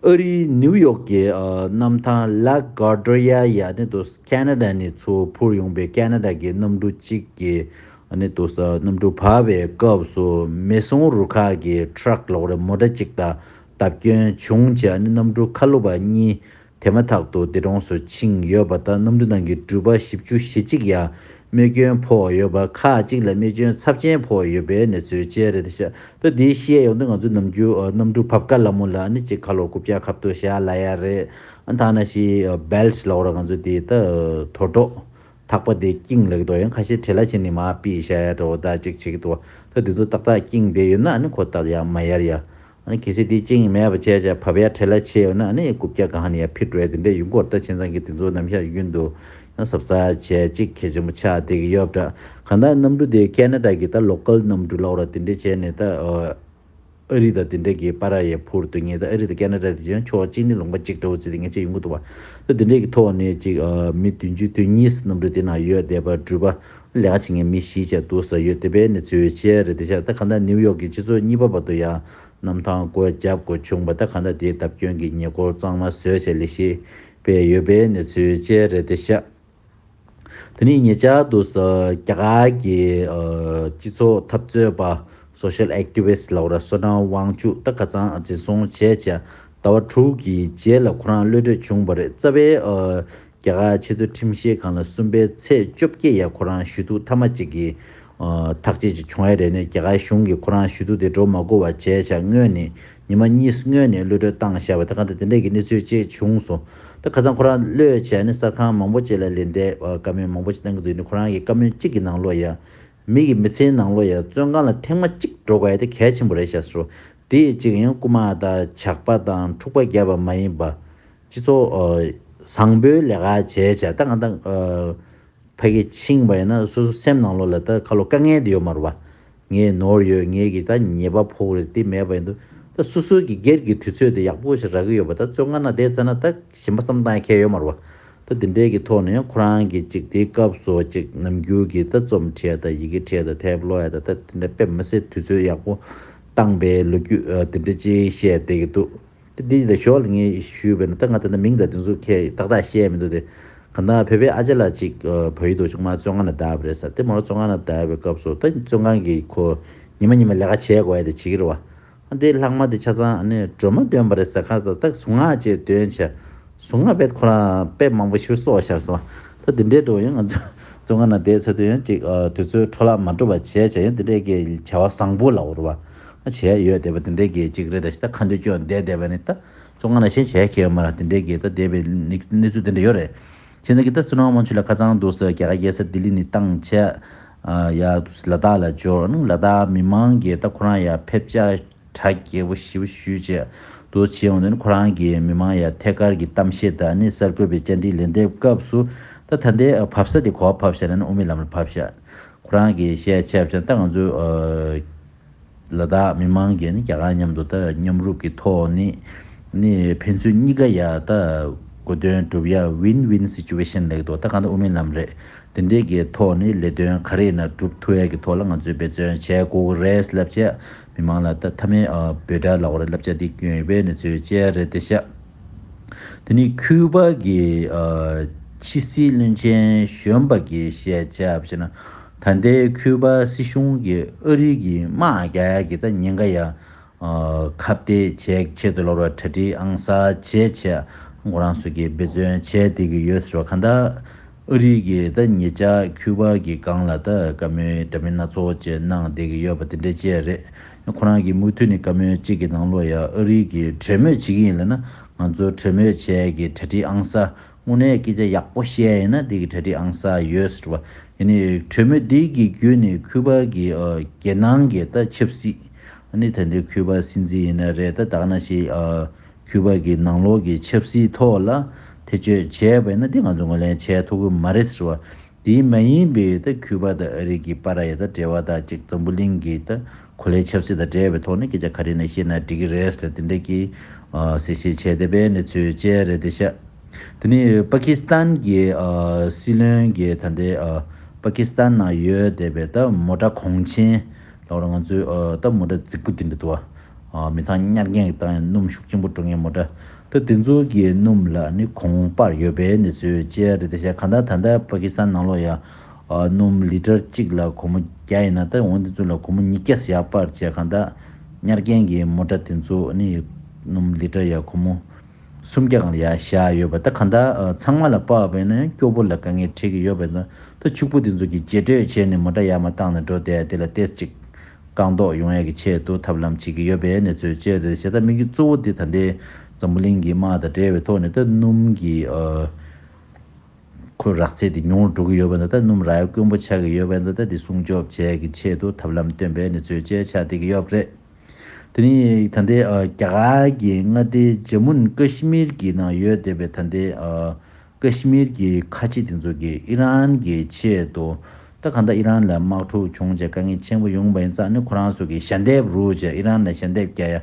ཨ་རིའི་ནིའུ་ཡོག་གི་ཨ་གནམ་ཐང་ལ་གྷར་ཌི་ཡ་ཡ་ནི་དུ་ཁེ་ན་ཌ་ནས་ཚུར་འཕུར་ཡོང་པའི་ཁེ་ན་ཌ་གི་གནམ་གྲུ་གཅིག་གི་ཨ་ནི་དུ་ས་གནམ་གྲུ་བབས་པའི་སྐབས་སུ་མེ་ཟོང་རུ་ཁག་གི་ཊྲག་ལོག་རེད། མོ་ཊ་གཅིག་དང་བརྡབ་སྐྱོན་བྱུང་བྱས། ཨ་ནི་གནམ་གྲུ་ཁ་ལོ་པ་གཉིས་དེ་མ་ཐག་ཏུ་འདས་གྲོངས་སུ་ཕྱིན་ཡོད་པ་དང་། གནམ་གྲུ་ནང་གི་འགྲུལ་པ་བཞི་བཅུ་ཞེ་གཅིག་ཡང་རྨས་སྐྱོན་ཕོག་ཡོད་པ། ཁག་ཅིག་ལ་རྨས་སྐྱོན་ཚབས་ཆེན་ཕོག་ཡོད་པའི་གནས་ཚུལ་བཅས་རེད་ཤག་ད་འདི་བཤད་ཡོང་དུས་ང་ཚོ་ནམ་རྒྱུན་ཨ་གནམ་གྲུ་བབས་ཀ་ལ་མོ་ལ་ནི་ཅིག་ཁ་ལོ་རྐུབ་བཀྱག་ཁ་ཐུག་བཞག་ལབ་ཡ་རེད། ཨ་ཐ་ན་ཞིག་ཨ་བེལ་ཊི་ལབ་ར་ང་ཚོ་དེ་ད་དོ་གྲོགས་ཐག་པ་དེ་བཀྱིང་ལབ་ཀྱི་འདུག་ཡང་ཁ་ཤས་བྲེལ་བ་བྱས་ནས་མར་ཕུད་བཞག་ཡ་འདྲ་བོ་ད་ཅིག་བྱེད་ཀྱི་འདུག་ད་དེ་ཚོ་ཏག་ཏག་བཀྱིང་བསྡད་ཡོད་ན་ཨ་ནི་ཁོ་ད་ཡང་མ་ཡར་ཡ། ཨ་ནི་གལ་སྲིད་དེ་བཅིངས་མེད་པ་བྱས་བྱས་བབས་ཡ་བྲེལ་བ་ཆེ་ཡོད་ན་ཨ་ནི་རྐུབ་བཀྱག་གང་ནས་ཡར་ཕུད་འགྲོ་ཡ་དེ་འདྲ་ཡོང་གི་རེད། ད་བྱས་ཙང་གི་དེ་ཚོ་ནམ་ཞག་རྒྱུན་དུ་ཡང་གཟབ་གཟབ་བྱས་ཅིག་གལ་ཆེན་པོ་ཆགས་བསྡད་ཀྱི་ཡོད་པ་འདྲ། གང་ལྟར་གནམ་གྲུ་དེ་ཁེ་ན་ཌ་གི་ད་ལོ་ཀལ་གནམ་གྲུ་ལབ་ར་དེ་འདྲ་བྱས་ནས་ད་ཨ་རི་དང་དེ་འདྲ་གི་བར་ཡ་འཕུར་དུས་ངས་ད་ཨ་རི་དང་ཁེ་ན་ཌ་དེ་ཡང་ཕྱོགས་གཅིག་ནས་ལུང་པ་གཅིག་འདྲ་བོ་ཚིག་དེ་ངས་ཅིག་ཡོང་གི་འདུག་བ། ད་དེ་འདྲ་གི་ཐོག་ནས་ཅིག་ཨ་མི་བདུན་ཅུ་དོན་གཉིས་གནམ་གྲུ་དེ་ནང་ཡོད་བསྡད་པ་འགྲུལ་པ་ལས་ཀ་བྱེད་མཁན་མི་བཞི་བྱས་འདུག་ས་ཡོད་བསྡད་པའི་གནས་ཚུལ་བཅས་རེད་དེ་ཤག་ད་གང་ལྟར་ནིའུ་ཡོག་གི་སྤྱི་ཚོགས་གཉིས་པ་བར་དུ་ཡང་གནམ་ཐང་སྒོ་བརྒྱབ་དགོས་བྱུང་བ། ད་གང་ལྟར་དེའི་བརྡབ་སྐྱོན་གྱི་ཉེས་སྐོར་གཙང་མ་བཟོས་བྱས་ལས་གཞི་སྤེལ་ཡོད་པའི་གནས་ཚུལ་བཅས་རེད་དེ་ཤག་དེ་ནས་ཉེ་ཆར་དུ་ས་རྒྱ་གར་གྱི་ཨ་སྤྱི་ཚོགས་འཐབ་རྩོད་པ་སོ་ཤལ་ཨེག་ཊི་བི་སི་ཊི་ལབ་ར་སོ་ནམ་དབང་ཕྱུག་ད་ཁ་སང་འཛིན་བཟུང་བྱས་བྱས་ཟླ་བ་དྲུག་གི་རྗེས་ལ་ཁོ་རང་གློད་གྲོལ་བྱུང་བ་རེད། རྩ་བའི་ཨ་རྒྱ་གར་ཆེས་མཐོའི་ཁྲིམས་ཞིབ་ཁང་ལ་གསུམ་པའི་ཚེས་བཅོ་བརྒྱད་ཡ་ཁོ་རང་ཞུ་གཏུག་མཐའ་མ་གཅིག་གི་ཨ་ཐག་གཅོད་ཅིག་བྱུང་ཡ་རེད། ནས་རྒྱ་གར་གཞུང་གིས་ཁོ་རང་ཞུ་གཏུག་དེ་འགྲོ་མ་དགོས་པ་བྱས་བྱས་སྔོན་ནས་ཉི་མ་གཉིས་སྔོན་ནས་གློད་གྲོལ་བཏང་བཞག་པ་ད་ག་ད་དེ་འདྲས་ཀྱི་གནས་ཚུལ་ཅིག་བྱུང་སོང་། ད་ཁ་སང་ཁོ་རང་གློད་བྱས་ནས་གསར་ཁང་མང་པོ་ཅིག་ལ་ལན་འདེབས་ཨ་བཀའ་མོལ་མང་པོ་ཅིག་བཏང་གི་འདུག་ནི་ཁོ་རང་གི་བཀའ་མོལ་གཅིག་གི་ནང་ལོགས་ཡ་མི་གི་མི་ཚེའི་ནང་ལོགས་ཡ་བཙོན་ཁང་ལ་ཐེངས་མ་གཅིག་འགྲོ་དགོས་ཡ་དེ་གལ་ཆེན་པོ་རེད་ཤག་ཟེར། དེ་གཅིག་ཡང་རྐུ་མ་དང་ཇག་པ་དང་འཁྲུག་པ་བརྒྱབ་པ་མ་ཡིན་པ། སྤྱི་ཚོགས་ཨ་བཟང་པོའི་ལས་ཀ་བྱས་བྱས་ད་ང་ད་ཨ་ཕ་གི་ཕྱིན་པ་ཡིན་ན་སོ་སོ་སེམས་ནང་ལོགས་ལ་ད་ཁ་ལོ་དཀའ་ངལ་དེ་ཡོད་མ་རེད་བ། ངས་ནོར་ཡོད། ངས་ཀྱི་ད་ཉེས་པ་ཕོག་རེད་དེ་མེད་པ་ཡིན་དུས་ད་སོ་སོ་གི་སྒེར་གྱི་དུས་ཚོད་དེ་ཡག་པོ་ཞིག་རག་གི་ཡོད་པ། ད་བཙོན་ཁང་ནང་བསྡད་ཚར་ན་ད་གཞན་པ་བསམ་སྟངས་ཁྱད་ཡོད་མ་རེད་བ། ད་དེ་འདྲའི་གི་ཐོག་ནས་ཡང་ཁོ་རང་གི་ཅིག་དེའི་སྐབས་སུ་ཅིག་ནམ་རྒྱུན་གྱི་ད་རྩོམ་བྲིས་ད་ཡི་གེ་བྲིས་ད་དེབ་ཀློག་ཡ་ད་ད་དེ་འདྲ་དཔེ་མི་སྲིད་དུས་ཚོད་ཡག་པོ་བཏང་པའི་ལོ་རྒྱུས་ཨ་དེ་འདྲ་ཅིག་བཤད་བསྡད་ཀྱི་འདུག་དེ་འདི་ད་ཞོར་ལ་ངས་ཞུས་པས་ན་ད་ང་ད་ལྟ་མིང་དང་དེ་ཚོ་ཁས་ཏག་ཏག་བཤད་མི་འདུག་དེ་ག་ད་བོད་པའི་ཨ་ཅག་ལགས་ཅིག་ཨ་བལ་ཡུལ་དུ་ཅུང་མ་བཙོན་ཁང་ནང་བསྡད་པ་རེད་ས། དེ་མོ་བཙོན་ཁང་ནང་བསྡད་པའི་སྐབས་སུ་ད་བཙོན་ཁང་གི་ཁོ་ཉི་མ་ཉི་མ་ལས་ཀ་བྱེད་དགོས་ཡ་དེ་བྱེད་ཀྱི་རེད་བ། ཨ་དེ་ལྷག་མ་དེ་ཆ་ཚང་ཨ་ནི་སྒྲོལ་མ་འདོན་པ་རེད་ས། ཁ་ད་ད་གཟུངས་སྔགས་ཅིག་འདོན་བྱས་གཟུངས་སྔགས་དཔེ་ཁོ་རང་དཔེ་མང་པོ་ཞིག་གསོག་བཞག་སོང་། ད་དེ་འདྲའི་འགྲོ་ཡང་ང་ཚོ་བཙོན་ཁང་ནང་བསྡད་ཚར་དུས་ཡང་ཅིག་ཨ་དུས་ཚོད་འཕྲོ་བརླག་མ་འགྲོ་བ་བྱས་བྱས་ཡང་དེ་འདྲའི་གི་བྱ་བ་བཟང་པོ་ལབ་རེད་བ། བྱས་ཡོད་བསྡད་པ་དེ་འདྲའི་གི་ཅིག་རེད། ད་ཤི་ད་ཁ་འདོན་སྐྱོན་བསྡད་བསྡད་པ་ནི་ད་བཙོན་ཁང་ནང་བཞིན་བྱས་ཁེལ་ཡོད་མ་རེད། དེ་འདྲའི་གི་ད་བསྡད་པའི་གནས་གནས་ཚུལ་དེ་འདྲ་ཡོད་རེད། བྱས་ཙང་གི་ད་སོ་ནམ་དབང་ཕྱུག་ལགས་ཁ་སང་འདུག་ས་རྒྱ་གར་རྒྱལ་ས་ལྡི་ལི་ནས་བཏང་བྱས་ཨ་ཡ་ལ་དྭགས་ལ་འབྱོར། ཨ་ནི་ལ་དྭགས་མི་མང་གིས་ད་ཁོ་རང་ཡ་ཕེབས་བྱ་གྲ་རྒྱས་པོ་ཞེ་པོ་ཞུས་བྱས་འདུག་བྱས་ཡོང་དུས་ནི་ཁོ་རང་གིས་མི་མང་ཡ་ཐད་ཀར་གྱི་གཏམ་བཤད་དང་ནི་གསར་འགོད་པའི་བཅར་འདྲིའི་ལན་འདེབས་སྐབས་སུ་ད་ད་ལྟའི་ཨ་བབས་ས་དེ་ག་པར་བབས་བྱས་ན་ནི་དབུ་མའི་ལམ་ལ་བབས་བྱས། ཁོ་རང་གིས་བཤད་བྱས་བྱས་ད་ང་ཚོའི་ཨ་ལ་དྭགས་མི་མང་གིས་ནི་རྒྱ་གར་མཉམ་དུ་ད་མཉམ་རུབ་ཀྱི་ཐོག་ནས་ནི་ཕན་ཚུན་གཉིས་ཀ་ཡ་ད་གོ་དོན་སྒྲུབ་ཡ་win-win situation་ལབ་ཀྱི་འདུག་ད་གང་ལྟར་དབུ་མའི་ལམ་རེད། དེ་འདྲའི་གི་ཐོག་ནས་ལས་དོན་ག་རེ་ཡིན་ན་སྒྲུབ་ཐུབ་ཡ་གི་ཐོག་ལ་ང་ཚོས་འབད་བརྩོན་བྱེད་དགོས་ཀྱི་རེད་ལབ་བྱས་མི་མང་ལ་ད་མཐའ་མའི་ཨ་འབོད་སྒྲ་ལབ་དགོས་རེད། བསླབ་བྱ་འདི་བསྐྱོན་ཡོད་པའི་གནས་ཚུལ་བཅས་རེད་དེ་ཤག་དེ་ནས་ཁུ་པ་གི་ཨ་ཕྱི་སྲིད་བློན་ཆེན་གཞོན་པ་གིས་བཤད་བྱས་པ་བྱས་ན་ད་ལྟའི་ཁུ་པ་སྲིད་གཞུང་གིས་ཨ་རི་གི་དམག་རྒྱག་ཡ་གི་ད་ཉེན་ཁ་ཡ། ཨ་ཁ་གཏད་བྱེད་ཆེད་དུ་ལོག་ར་གྲ་སྒྲིག་ཨང་གསར་བྱས་བྱས་ཁོ་རང་ཚོ་གིས་འབད་བརྩོན་བྱས་བསྡད་ཀྱི་ཡོད་ཟེར་བ། གང་ལྟར་ཨ་རི་གིས་ད་ཉེ་ཆར་ཁུ་པ་གི་སྒང་ལ་ད་བཀའ་མོལ་འདྲ་མིན་སྣ་ཚོགས་བཅས་གནང་བསྡད་ཀྱི་ཡོད་པ་དེ་འདྲ་བཅས་རེད། ཁོ་རང་གིས་མུ་མཐུད་ནས་བཀའ་མོལ་གཅིག་གི་ནང་ལོགས་ཡ་ཨ་རི་གིས་གྲོས་མོལ་བྱེད་ཀྱི་ཡིན་ལབ་ན་ང་ཚོ་གྲོས་མོལ་བྱས་ཀྱི་གྲ་སྒྲིག་ཨང་གསར་དངོས་གནས་སྐད་ཆ་ཡག་པོ་བཤད་ཡིན་ན་དེ་གི་གྲ་སྒྲིག་ཨང་གསར་ཡོད་ཟེར་བ། ཡིན་ནའི་གྲོས་མོལ་འདི་གི་བརྒྱུད་ནས་ཁུ་པ་གི་ཨ་རྒྱལ་ནང་གི་ད་ཆབ་སྲིད། ཨ་ནི་ད་ལྟའི་ཁུ་པ་སྲིད་འཛིན་ཡིན་ན་རེད། ད་ད་ག་ནང་བཞིན་ཨ་ཁུ་པ་གི་ནང་ལོགས་ཀྱི་ཆབ་སྲིད་ཐོག་ལ་ཐེ་བྱུས་བྱས་པ་ཡིན་ན་འདི་ང་ཚོ་ངོས་ལེན་བྱས་ཐུབ་ཀྱི་མ་རེད་ཟེར་བ། དེ་མ་ཡིན་པའི་ད་ཁུ་པ་དང་ཨ་རི་གི་བར་ཡ་ད་འབྲེལ་བ་དང་གཅིག་འཛམ་བུ་གླིང་གི་ད་གོ་ལའི་ཆབ་སྲིད་དང་འབྲེལ་བའི་ཐོག་ནས་སྐད་ཆ་ག་རེ་ཡིན་ན་བཤད་ན་འགྲིག་གི་རེད་ཟེར་དེ་འདྲ་གི་ཨ་གསལ་བཤད་བྱས་བསྡད་པའི་གནས་ཚུལ་བཅས་རེད་དེ་ཤག་དེ་ནས་པ་ཀི་སི་ཐན་གྱི་ཨ་སྲིད་བློན་གྱིས་ད་ལྟའི་ཨ་པ་ཀི་སི་ཐན་ནང་ཡོད་བསྡད་པའི་ད་མོ་ཊ་གོང་ཆེན་ལབ་ར། ང་ཚོའི་ཨ་ད་མོ་ཊ་རྫིག་པོ་དེ་འདྲ་འདུག་བ། ཨ་མི་ཚང་གཉར་མཁན་གྱི་ད་སྣུམ་ཤུགས་ཆེན་པོ་འགྲོ་མཁན་མོ་ཊ། ད་དེ་ཚོ་གི་སྣུམ་ལ་ནི་གོང་སྤར་ཡོད་པའི་གནས་ཚུལ་བཅས་རེད། དེ་བྱས་གང་ལྟར་ད་ལྟ་པ་ཀི་སི་ཐན་ནང་ལོགས་ཡ་ཨ་སྣུམ་ལི་ཊར་གཅིག་ལ་སྒོར་མོ་བརྒྱ་ཡིན་ན། ད་འོ་དེ་ཚོ་ལ་སྒོར་མོ་ཉིས་བརྒྱ་ཟེར་ཡ་སྤར་བྱས། གང་ལྟར་གཉར་མཁན་གྱི་མོ་ཊ་དེ་ཚོ་ནི་སྣུམ་ལི་ཊར་ཡ་སྒོར་མོ་སུམ་བརྒྱ་སྒང་ལ་ཡར་བཞག་ཡོད་པ། ད་ག་འདྲ་ཨ་ཚང་མ་ལ་དཔག་པ་ཡིན་ན་སྐྱོ་པོ་ལ་དཀའ་ངལ་འཕྲད་ཀྱི་ཡོད་པ་ཡིན་ཙང་། ད་ཕྱུག་པོ་དེ་ཚོ་གིས་རྗེས་སྤྲོད་བྱས་ནས་མོ་ཊ་ཡར་མར་བཏང་ནས་འགྲོ་བསྡད་དེ་ལ་ཏོག་ཙམ་ཅིག་རྐང་ཐོག་ཡོང་ཡ་གི་ཆེད་དུ་ཐབས་ལམ་བྱེད་ཀྱི་ཡོད་པའི་གནས་ཚུལ་བཅས་རེད། བྱས་ཙང་དམིགས་ཡུལ་གཙོ་བོ་དེ་ད་ལྟའི་འཛམ་བུ་གླིང་གི་དམག་དང་འབྲེལ་བའི་ཐོག་ནས་ད་སྣུམ་གྱི་ཨ་ཁོ་རག་ཚད་དེ་ཉུང་རུ་འགྲོ་གི་ཡོད་པ་དང་། ད་སྣུམ་རག་ཡ་དཀོན་པོ་ཆགས་ཀྱི་ཡོད་པ་ཡིན་ཙང་། ད་དེ་སྲུང་སྐྱོབ་བྱེད་ཡ་གི་ཆེད་དུ་ཐབས་ལམ་སྟོན་པའི་གནས་ཚུལ་བཅས་ཆགས་བསྡད་ཀྱི་ཡོད་པ་རེད། དེ་ནས་ད་ལྟའི་ཨ་རྒྱ་གར་གྱི་མངའ་སྡེ་ཇམ་མུ་ཨེན་ཀ་ཤི་མིར་གྱི་ནང་ཡོད་བསྡད་པའི་ད་ལྟའི་ཨ་ཀ་ཤི་མིར་གྱི་ཁ་ཆེ་དེ་ཚོ་གིས་ཨི་རན་གྱི་ཆེད་དུ། ད་གང་ལྟར་ཨི་རན་ལ་དམག་འཁྲུག་བྱུང་བྱས་དཀའ་ངལ་ཆེན་པོ་ཡོང་བ་ཡིན་ཙང་ནི། ཁོ་རང་ཚོ་གིས་ཞལ་འདེབས་རུ་བྱས། ཨི་རན་ལ་ཞལ་འདེབས་རྒྱག་ཡ།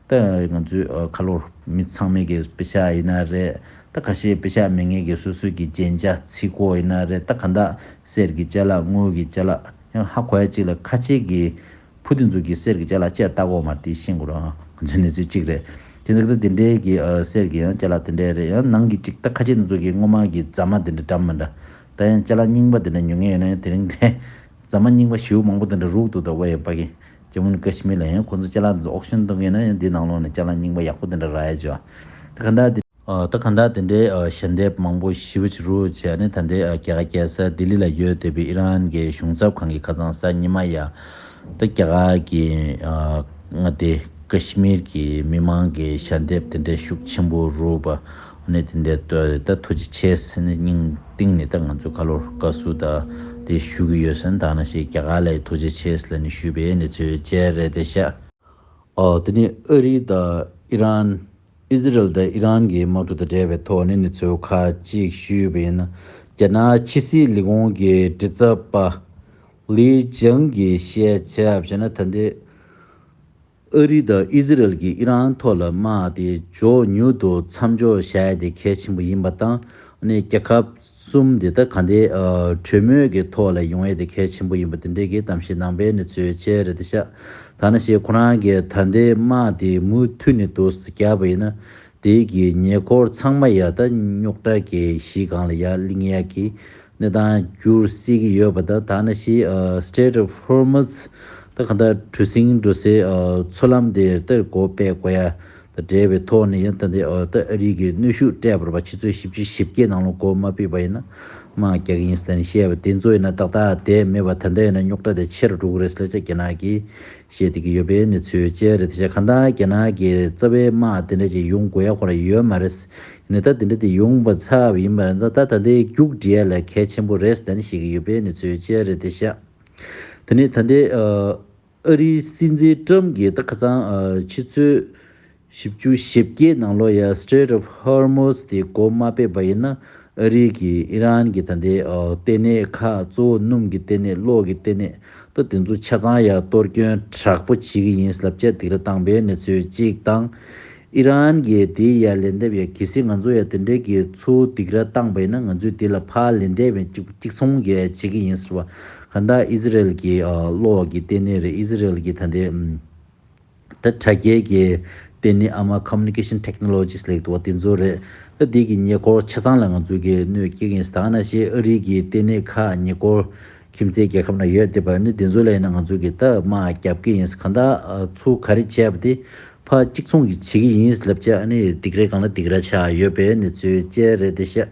ད་ང་ཚོའི་ཨ་ཁ་ལོར་མི་ཚང་མས་ཀྱི་པེ་ཤག་ཡིན་ན་རེད། ད་ཁ་ཤས་པེ་ཤག་མེད་མཁན་གྱི་སོ་སོའི་གི་རྒྱན་ཆ་ཚིག་གོ་ཡིན་ན་རེད། ད་གང་ལྟར་གསེར་གྱི་ཅ་ལག་དངུལ་གྱི་ཅ་ལག་ཡང་ཧ་གོ་ཡ་གཅིག་ལ་ཁ་ཆེ་གི་ཕུ་དེ་ཚོ་གི་གསེར་གྱི་ཅ་ལག་བཅས་ལྟ་གོ་མ་རེད། དེ་ཤེས་དགོས་རེད། ང་ཚོའི་གནས་ཚུལ་གཅིག་རེད། དེ་ཚོ་གི་ད་དེ་འདྲའི་གི་ཨ་གསེར་གྱི་ཡང་ཅ་ལག་དེ་འདྲའི་རེད། ཡང་ནང་གི་གཅིག་ད་ཁ་ཆེ་དེ་ཚོ་གི་སྔོན་མ་གི་རྫ་མ་དེ་འདྲ་འདྲ་མ་འདྲ། ད་ཡང་ཅ་ལག་རྙིང་པ་དེ་འདྲ་ཉོ་མཁན་ཡོད་ན་ཡང་དེ་རིང་དེ་རྫ་མ་རྙིང་པ་ཞེ་པོ་མང་པོ་དེ་འདྲ་རུག་འདུག་ད་ཝེ་ཡང་པ་གི་ཇམ་མུ་ཨེན་ཀ་ཤི་མིར་ལ་ཡང་ཁོ་ཚོ་ཅ་ལག་དེ་ཚོ་ཨོག་ཤན་གཏོང་མཁན་ཡོད་ན་ཡང་དེ་ནང་ལོགས་ནས་ཅ་ལག་རྙིང་པ་ཡག་པོ་དེ་འདྲ་རག་ཡ་བྱས། ད་ག་འདྲ་དེ། ཨ་ད་གང་ལྟར་དེ་འདྲའི་ཨ་ཞལ་འདེབས་མང་པོ་ཞེ་པོ་ཅིག་རུ་བྱས་ནས། ད་ལྟའི་ཨ་རྒྱ་གར་རྒྱལ་ས་ལྡི་ལི་ལ་ཡོད་བསྡད་པའི་ཨི་རན་གྱི་གཞུང་ཚབ་ཁང་གི་ཁ་སང་གཟའ་ཉི་མ་ཡ། ད་རྒྱ་གར་གྱི་ཨ་མངའ་སྡེ་ཀ་ཤི་མིར་གྱི་མི་མང་གི་ཞལ་འདེབས་དེ་འདྲའི་ཤུགས་ཆེན་པོ་རུ་བ་ནས། དེ་འདྲའི་ད་ཐུགས་རྗེ་ཆེ་ཟེར་ནས་སྙིང་གཏིང་ནས་ད་ང་ཚོ་ཁ་ལོར་བཀའ་ཟུར་ད་དེ་ཞུ་གི་ཡོད་ཟེར། ད་ནང་བཞིན་རྒྱ་གར་ལ་ཐུགས་རྗེ་ཆེ་ཟེར་ནས་ཞུས་པའི་གནས་ཚུལ་བཅས་རེད་དེ་ཤག་ཨོ་དེ་ནས་ཨ་རི་དང་ཨི་རན། ཨི་ཟི་རལ་དང་ཨི་རན་གྱི་དམག་འཁྲུག་དང་འབྲེལ་བའི་ཐོག་ནས་གནས་ཚུལ་ཁག་ཅིག་ཞུས་པ་ཡིན་ན། རྒྱ་ནག་ཕྱི་སྲིད་ལས་ཁུངས་ཀྱི་མགྲིན་ཚབ་པ་ལི་ཅང་གིས་བཤད་ཆ་བྱས་ན། ད་ལྟའི་ཨ་རི་དང་ཨི་ཟི་རལ་གྱིས་ཨི་རན་ཐོག་ལ་དམག་དེ་མགྱོགས་མྱུར་དུ་མཚམས་འཇོག་བྱ་ཡ་དེ་གལ་ཆེན་པོ་ཡིན་པ་དང་། ཨ་ནི་རྒྱལ་ཁབ་གསུམ་དེ་ད་ག་འདྲའི་ཨ་གྲོས་མོལ་གྱི་ཐོག་ལ་ཡོང་ཡས་དེ་གལ་ཆེན་པོ་ཡིན་པ་དེ་འདྲའི་གི་གཏམ་བཤད་གནང་པའི་གནས་ཚུལ་བཅས་རེད་དེ་ཤག་ད་ནང་བཞིན་ཁོ་རང་གིས་ད་ལྟའི་དམག་དེ་མུ་མཐུད་ནས་འདུག་སེ་རྒྱག་པ་ཡིན་ན། དེ་གི་ཉེ་འཁོར་ཚང་མ་ཡ་ད་རྙོག་དྲ་གི་གཞི་སྒང་ལ་ཡར་སླེབས་ཡ་གི་གནས་སྟངས་འགྱུར་སྲིད་ཀྱི་ཡོད་པ་དང་། ད་ནང་བཞིན་ཨ་Strait of Hormuz ད་ག་འདྲ་གྲུ་གཟིངས་འགྲོ་སའི་ཨ་མཚོ་ལམ་དེ་ད་སྒོ་ཕྱེ་དགོས་ཡ་དང་འབྲེལ་བའི་ཐོག་ནས་ཡང་ད་ལྟའི་ཨ་ད་ཨ་རི་གིས་གནོན་ཤུགས་སྤྲད་པ་རེད་པ། ཆུ་ཚོད་བཞི་བཅུ་ཞེ་བརྒྱད་ནང་ལོགས་སྒོ་མ་ཕྱེ་བ་ཡིན་ན་དམག་རྒྱག་གི་ཡིན་ཟེར་ནས་བཤད་པ་དེ་ཚོ་ཡིན་ན་ཏག་ཏག་བསྡད་མེད་པ། ད་ལྟ་ཡིན་ན་རྙོག་དྲ་དེ་ཆེ་རུ་འགྲོ་གི་རེད་ཟེར་ལབ་བྱས་རྒྱ་ནག་གིས་བཤད་བསྡད་ཀྱི་ཡོད་པའི་གནས་ཚུལ་བཅས་རེད་དེ་ཤག་གང་ལྟར་རྒྱ་ནག་གི་རྩ་བའི་དམག་དེ་འདྲ་ཅིག་ཡོང་དགོས་ཡ་ཁོ་རང་ཡོད་མ་རེད། ཡིན་ནའི་ད་དེ་འདྲ་དེ་ཡོང་བ་ཚར་བ་ཡིན་པ་ཡིན་ཙང་། ད་ད་ལྟའི་རྒྱུགས་འགྲིལ་ཡ་ལ་གལ་ཆེན་པོ་རེད་ཟེར་ནས་བཤད་ཀྱི་ཡོད་པའི་གནས་ཚུལ་བཅས་རེད་དེ་ཤག་དེ་ནས་ད་ལྟའི་ཨ་ཨ་རིའི་སྲིད་འཛིན་ཀྲམ་གྱིས་ད་ཁ་སང་ཨ་ཆུ་ཚོད་བཞི་བཅུ་ཞེ་བརྒྱད་ནང་ལོགས་ཡ་Strait of Hormuz དེ་སྒོ་མ་ཕྱེ་བ་ཡིན་ན། ཨ་རི་གིས་ཨི་རན་གྱི་ད་ལྟའི་ཨ་ལྟེ་གནས་ཁག་གཙོ་བོ་སྣུམ་གྱི་ལྟེ་གནས། གློག་གི་ལྟེ་གནས། ད་དེ་ཚོ་ཆ་ཚང་ཡ་གཏོར་སྐྱོན་དྲག་པོ་བྱེད་ཀྱི་ཡིན་ལབ་བྱས་སྡིགས་ར་བཏང་པའི་གནས་ཚུལ་གཅིག་དང་། ཨི་རན་གྱིས་དེ་ཡ་ལན་འདེབས་ཡ་གལ་སྲིད་ང་ཚོ་ཡ་དེ་འདྲའི་གི་ཚུར་སྡིགས་ར་བཏང་པ་ཡིན་ན། ང་ཚོས་དེ་ལ་ཕར་ལན་འདེབས་ཡ་གཅིག་གཅིག་མཚུངས་ཀྱི་བྱེད་ཀྱི་ཡིན་ཟེར་བ། གང་ལྟར་ཨི་ཟི་རེལ་གྱི་ཨ་གློག་གི་ལྟེ་གནས་རེད། ཨི་ཟི་རེལ་གྱི་ད་ལྟའི་ཨམ། ད་དྲ་རྒྱའི་གི་ལྟེ་གནས། ཨ་མ་Communication Technologies ལབ་འདུག་བ། དེ་ཚོ་རེད། ད་དེ་གི་ཉེ་འཁོར་ཆ་ཚང་ལ་ང་ཚོ་གི་གནོད་སྐྱེལ་གྱི་ཡིན་ཟེར། ད་ནང་བཞིན་ཨ་རི་གི་ལྟེ་གནས་ཁག་ཉེ་འཁོར་ཁྱིམ་མཚེས་རྒྱལ་ཁབ་ནང་ཡོད་བསྡད་པ་ནི་དེ་ཚོ་ལ་ཡིན་ན་ང་ཚོ་གི་ད་དམག་རྒྱབ་ཀྱི་ཡིན་ཟེར། གང་ལྟར་ཨ་ཚུར་ག་རེ་བྱས་པ་དེ་ཕར་གཅིག་མཚུངས་ཀྱི་བྱེད་ཀྱི་ཡིན་ལབ་བྱས། ཨ་ནི་སྡིགས་ར་སྒང་ལ་སྡིགས་ར་ཆགས་ཡོད་པའི་གནས་ཚུལ་བཅས་རེད་དེ་ཤག་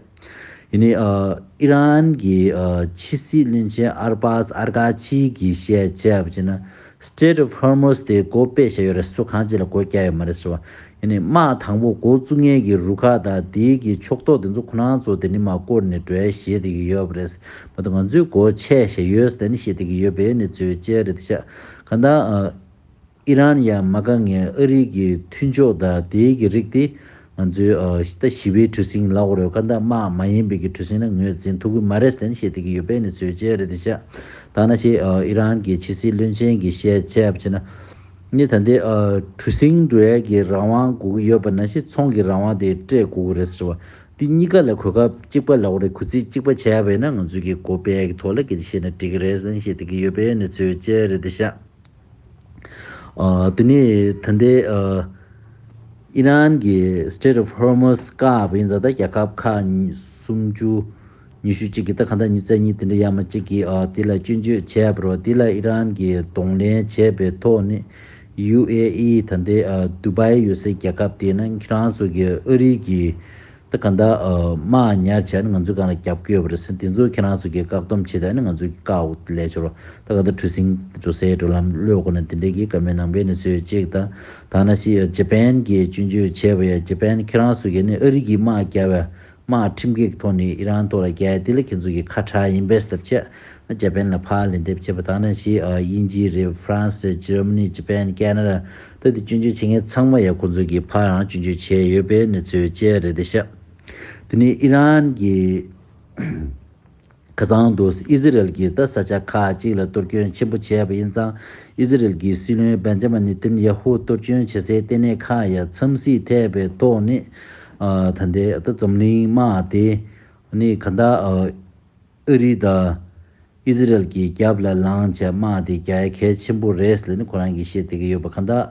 ཡིན་ནའི་ཨ་ཨི་རན་གྱི་ཨ་ཕྱི་སྲིད་བློན་ཆེན་ཨར་པཱས་ཨར་ཀ་ཆི་གིས་བཤད་བྱས་པ་བྱས་ན། Strait of Hormuz དེ་སྒོ་ཕྱེ་བཞག་ཡོད་རེད། སུ་གང་ཅི་ལ་སྒོ་རྒྱག་ཡོད་མ་རེད་ཟེར་བ། ཡིན་ནའི་དམག་དང་པོ་འགོ་བཙུགས་མཁན་གྱི་རུ་ཁག་དང་དེའི་གི་ཕྱོགས་གཏོགས་དེ་ཚོ་ཁོ་རང་ཚོ་དེ་ནས་མར་བསྐོར་ནས་འགྲོ་ཡ་བཤད་བསྡད་ཀྱི་ཡོད་པ་རེད། མ་གཏོགས་ང་ཚོས་སྒོ་ཕྱེ་བཞག་ཡོད་ཟེར་ནས་བཤད་བསྡད་ཀྱི་ཡོད་པའི་གནས་ཚུལ་བཅས་རེད་དེ་ཤག་གང་ལྟར་ཨ་ཨི་རན་ཡང་མ་དགའ་མཁན་ཨ་རི་གི་མཐུན་ཕྱོགས་དང་དེའི་གི་རིགས་དེ་ང་ཚོའི་ཨ་ད་ཞི་བའི་གྲུ་གཟིངས་ལབ་དགོས་རེད། གང་ལྟར་དམག་མ་ཡིན་པའི་གི་གྲུ་གཟིངས་ལ་ངོས་འཛིན་ཐུབ་ཀྱི་མ་རེད་ཟེར་ནས་བཤད་བསྡད་ཀྱི་ཡོད་པའི་གནས་ཚུལ་བཅས་རེད་དེ་ཤག་ད་ནང་བཞིན་ཨ་ཨི་རན་གྱི་ཕྱི་སྲིད་བློན་ཆེན་གྱིས་བཤད་བྱས་པ་བྱས་ན། ནི་ད་ལྟའི་ཨ་གྲུ་གཟིངས་འགྲོ་ཡ་གི་རང་དབང་དགོས་ཀྱི་ཡོད་པ་ནང་བཞིན་ཚོང་གི་རང་དབང་དེ་སྤྲད་དགོས་ཀྱི་རེད་ཟེར་བ། འདི་གཉིས་ཀ་ལ་གོ་སྐབས་གཅིག་པ་ལབ་དགོས་རེད། གུ་རྩིས་གཅིག་པ་བྱས་པ་ཡིན་ན་ང་ཚོའི་གི་གོ་པའི་གི་ཐོག་ལ་སྐད་ཆ་བཤད་ན་འགྲིག་གི་རེད་ཟེར་བཤད་བསྡད་ཀྱི་ཡོད་པའི་གནས་ཚུལ་བཅས་རེད་དེ་ཤག་ཨ། དེ་ནས་ད་ལྟའི་ཨ། ཨི་རན་གྱི་Strait of Hormuz བཀག་པ་ཡིན་ཙང་ད་རྒྱལ་ཁབ་ཁག་ཉི་སུམ་ཅུ་ཉི་ཤུ་གཅིག་གི་ད་གང་ལྟར་ཉི་ཤུ་རྩ་གཉིས་དེ་འདྲ་ཡར་མར་གཅིག་གིས་ཨ། དེ་ལ་སྐྱོན་བརྗོད་བྱས་པ་རེད་བ། དེ་ལ་ཨི་རན་གྱིས་གདོང་ལེན་བྱས་པའི་ཐོག་ནས་ཡུ་ཨེ་ཨི་ད་ལྟའི་ཨ། དུ་བའི་ཡོད་སའི་རྒྱལ་ཁབ་དེ་ནི་ཁྱེད་རང་ཚོ་གི་ཨ་རི་གི་ད་གང་ལྟར་ཨ། དམག་ཉར་བྱས་ནས་ང་ཚོའི་སྒང་ལ་རྒྱབ་སྐྱོར་ཡོད་པ་རེད་ཟེར། དེ་ཚོ་ཁྱེད་རང་ཚོ་གིས་བཀག་སྡོམ་བྱེད་དང་ནི་ང་ཚོ་གི་བཀག་འོག་ལས་ཆོག་རོགས། ད་གང་ལྟར་གྲུ་གཟིངས་འགྲོ་སའི་འགྲོ་ལམ་གློད་དགོས་ན་དེ་འདྲའི་གི་བཀའ་མོལ་གནང་པའི་གནས་ཚུལ་གཅིག་དང་། ད་ནང་བཞིན་ཇ་པན་གྱིས་སྐྱོན་བརྗོད་བྱས་པ་ཡ། ཇ་པན་ཁྱེད་རང་ཚོ་གིས་ནི་ཨ་རི་གི་དམག་རྒྱབ་པའི་དམག་ཁྲིམས་འགལ་གྱི་ཐོག་ནས་ཨི་རན་ཐོག་ལ་རྒྱག་ཡ་དེ་ལ་ཁྱེད་ཚོ་གི་ཁ་གྲག་ཡིན་པས་ལབ་བྱས། ཇ་པན་ལ་ཕར་ལན་འདེབས་བྱས་པ་དང་ནང་བཞིན་ཨ། དབྱིན་ཇི་རེད། ཧྥ་རན་སི་རེད། འཇར་མ་ནི། ཇ་པན། ཁེ་ན་ཌ། ད་དེ་སྐྱོན་བརྗོད་བྱེད་མཁན་ཚང་མ་ཡ་ཁོང་ཚོ་གིས་ཕར་ཡང་སྐྱོན་བརྗོད་བྱས་ཡོད་པའི་གནས་ཚུལ་བཅས་རེད་དེ་ཤག་དེ་ནས་ཨི་རན་གྱི་ཁ་སང་དུ་ཨི་ཟི་རལ་གྱིས་ད་ས་ཆ་ཁག་ཅིག་ལ་གཏོར་སྐྱོན་ཆེན་པོ་བྱས་པ་ཡིན་ཙང་། ཨི་ཟི་རལ་གྱི་སྲིད་བློན་བེན་ཇ་མ་ནི་ཏིན་ཡ་ཧུ་གཏོར་སྐྱོན་བྱེད་སའི་ལྟེ་གནས་ཁག་ཡ་འཚམས་གཟིགས་ཐེབས་པའི་ཐོག་ནས་ཨ། ད་ལྟའི་ད་འཛམ་གླིང་དམག་དེ་ནི་གང་ལྟར་ཨ། ཨ་རི་དང་ཨི་ཟི་རལ་གྱི་རྒྱབ་ལ་ལངས་བྱས་དམག་དེ་རྒྱག་ཡ་གལ་ཆེན་པོ་རེད་ཟེར་ནས་ཁོ་རང་གིས་བཤད་བསྡད་ཀྱི་ཡོད་པ། གང་ལྟར་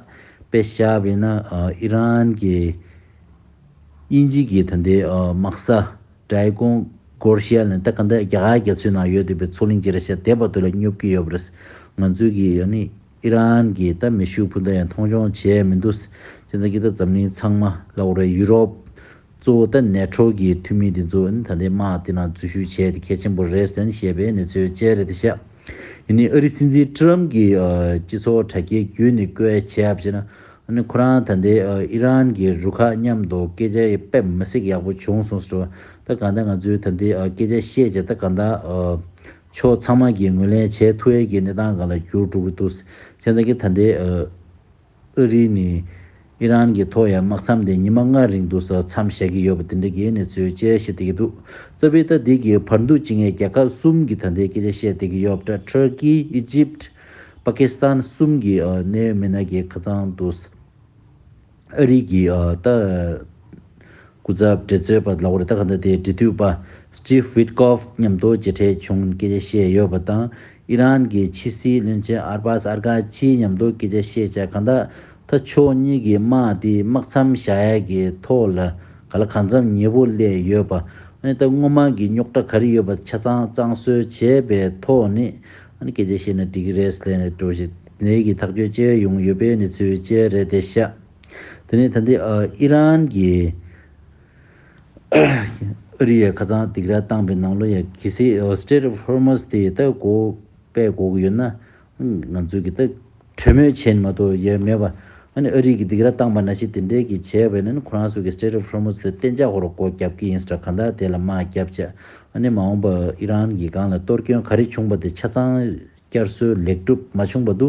དཔེ་བཞག་པ་ཡིན་ན་ཨ། ཨི་རན་གྱི་དབྱིན་ཇི་གི་ད་ལྟའི་ཨ། དམག་ས་ཌྲའི་གོན་གོར་ཤི་ཡ་ལ་ད་གང་ལྟར་རྒྱ་གར་རྒྱ་མཚོའི་ནང་ཡོད་བསྡད་པའི་མཚོ་གླིང་ཅིག་རེད་ཤག་དེ་བར་དུ་ལ་སྙོབ་ཀྱི་ཡོད་པ་རེད། ང་ཚོའི་གི་ཨ་ནི་ཨི་རན་གྱི་ད་མེ་ཤུགས་འཕུར་མདའ་ཡང་མཐོང་ཆུང་བྱས་མི་འདུག་བྱས་ཙང་གི་ད་འཛམ་གླིང་ཚང་མ་ལབ་དགོས་རེད། ཡུ་རོབ་གཙོ་བོ་ད་ནེ་ཊོ་གི་འཐུས་མི་དེ་ཚོ་ནི་ད་ལྟའི་དམག་དེ་ནང་འཛུལ་ཞུགས་བྱས་ཏེ་གལ་ཆེན་པོ་རེད་ཟེར་ནས་བཤད་པའི་གནས་ཚུལ་བཅས་རེད་དེ་ཤག་ཡིན་ནའི་ཨ་རི་སྲིད་འཛིན་ཊྲམ་གྱིས་ཨ། སྤྱི་ཚོགས་དྲ་རྒྱའི་བརྒྱུད་ནས་བཀོད་བྱས་པ་བྱས་ན། ཨ་ནི་ཁོ་རང་ད་ལྟའི་ཨ། ཨི་རན་གྱི་རུ་ཁག་མཉམ་དུ་སྐད་ཆ་དཔེ་མི་སྲིད་ཡག་པོ་བྱུང་སོང་ཟེར་བ། ད་གང་ལྟར་ང་ཚོའི་ད་ལྟའི་ཨ། སྐད་ཆ་བཤད་བྱས་ད་གང་ལྟར་ཨ། ཕྱོགས་ཚང་མ་གིས་ངོས་ལེན་བྱེད་ཐུབ་ཡས་ཀྱི་གནས་སྟངས་སྒང་ལ་འགྱུར་འགྲོ་གི་འདུག་བྱས་ཙང་གི་ད་ལྟའི་ཨ། ཨ་རི་ནི་ཨི་རན་གྱི་ཐོག་ཡང་དམག་མཚམས་དེ་ཉི་མ་ལྔ་རིང་དུ་ས་མཚམས་བཞག་གི་ཡོད་པ་དེ་འདྲ་གི་གནས་ཚུལ་བཅས་བཤད་བསྡད་ཀྱི་འདུག་རྩ་བའི་ད་འདི་གི་བར་འདུ་བྱེད་མཁན་རྒྱལ་ཁབ་གསུམ་གྱི་ད་ལྟའི་སྐད་ཆ་བཤད་བསྡད་ཀྱི་ཡོད་པ་འདྲ། ཊར་ཀི། ཨི་ཇིབ། པ་ཀི་སི་ཐན་གསུམ་གྱི་ཨ། གནད་ཡོད་མི་སྣ་གིས་ཁ་སང་དུ་ཨ་རི་གི་ཨ། ད་སྐུ་ཚབ་འབྲེལ་མཛོད་པ་ལབ་དགོས་རེད། ད་ག་འདྲ་དེ་འབྲེལ་མཐུད་པ་སི་ཊིབ་ཝིཊ་ཀོབ་མཉམ་དུ་མཇལ་འཕྲད་བྱུང་སྐད་ཆ་བཤད་ཡོད་པ་དང་། ཨི་རན་གྱི་ཕྱི་སྲིད་བློན་ཆེན་ཨར་བཱས་ཨར་ཀ་ཆི་མཉམ་དུ་སྐད་ཆ་བཤད་བྱས། གང་ལྟར་ད་ཕྱོགས་གཉིས་ཀྱི་དམག་དེ་དམག་མཚམས་བཞག་ཡས་ཀྱི་ཐོག་ལ་ག་ལ་གང་འཚམ་ཉེ་པོ་སླེབས་ཡོད་པ། ཨ་ནི་ད་སྔོན་མ་གི་རྙོག་དྲ་ག་རེ་ཡོད་པ་ཆ་ཚང་གཙང་བཟོ་བྱས་པའི་ཐོག་ནས་ཨ་ནི་སྐད་ཆ་བཤད་ན་འགྲིག་གི་རེད་ཟེར་ནས་འགྲོ་བཞིན་དེ་འདྲའི་གི་ཐག་གཅོད་བྱས་ཡོང་ཡོད་པའི་གནས་ཚུལ་བཅས་རེད་དེ་ཤག་དེ་ནས་ད་ལྟའི་ཨ། ཨི་རན་གྱི་ཨ་རི་ཡ་ཁ་སང་སྡིགས་ར་བཏང་པའི་ནང་ལོ་ཡ་གལ་སྲིད་ཨ། Strait of Hormuz དེ་ད་སྒོ་ཕྱེ་དགོས་ཀྱི་ཡོད་ན་ང་ཚོས་གི་ད་གྲོས་མོལ་བྱས་ནས་མ་གཏོགས་ཡ་མེད་པ། ཨ་ནི་ཨ་རི་གི་སྡིགས་ར་བཏང་པ་ནང་བཞིན་དེ་འདྲའི་གི་བྱས་པ་ཡིན་ན་ཁོ་རང་ཚོ་གི་Strait of Hormuz དེ་གཏན་འཇགས་ཁོ་རང་སྒོ་བརྒྱབ་ཀྱི་ཡིན་ཟེར། གང་ལྟར་དེ་ལ་དམག་བརྒྱབ་བྱས། ཨ་ནི་མ་འོངས་པ་ཨི་རན་གྱི་སྒང་ལ་གཏོར་སྐྱོན་ག་རེ་བྱུང་པ་དེ་ཆ་ཚང་བསྐྱར་གསོའི་ལེགས་གྲུབ་མ་བྱུང་བར་དུ།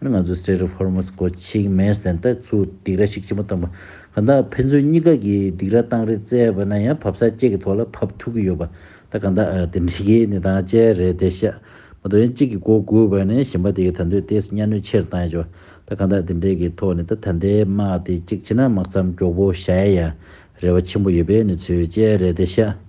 ཨ་ནི་ང་ཚོ་Strait of Hormuz སྒོ་ཕྱེ་གི་མེད་ཟེར་ནས་ད་ཚུར་སྡིགས་ར་ཤུགས་ཆེན་པོ་བཏང་པ། གང་ལྟར་ཕན་ཚུན་གཉིས་ཀ་གིས་སྡིགས་ར་བཏང་རེས་བཙལ་བ་ན་ཡང་བབས་ས་གཅིག་གི་ཐོག་ལ་བབས་ཐུབ་ཀྱི་ཡོད་པ། ད་གང་ལྟར་ཨ། དེ་འདྲའི་གི་གནས་སྟངས་བཅས་རེད་དེ་ཤག་མ་གཏོགས་ཡང་གཅིག་གིས་སྒོ་སྒུར་བ་ནས་གཞན་པ་དེ་གིས་ད་དུང་ཏོག་ཙམ་གཉའ་གནོན་ཆེ་རུ་བཏང་ཡ་ཅོ། ད་གང་ལྟར་དེ་འདྲའི་གི་ཐོག་ནས་ད་ད་ལྟའི་དམག་དེ་གཅིག་བྱས་ན་དམག་མཚམས་མགྱོགས་པོ་བཞག་ཡ་ཡ་རེ་བ་ཆེན་པོ་ཡོད་པའི་གནས་ཚུལ་བཅས་རེད་དེ་ཤག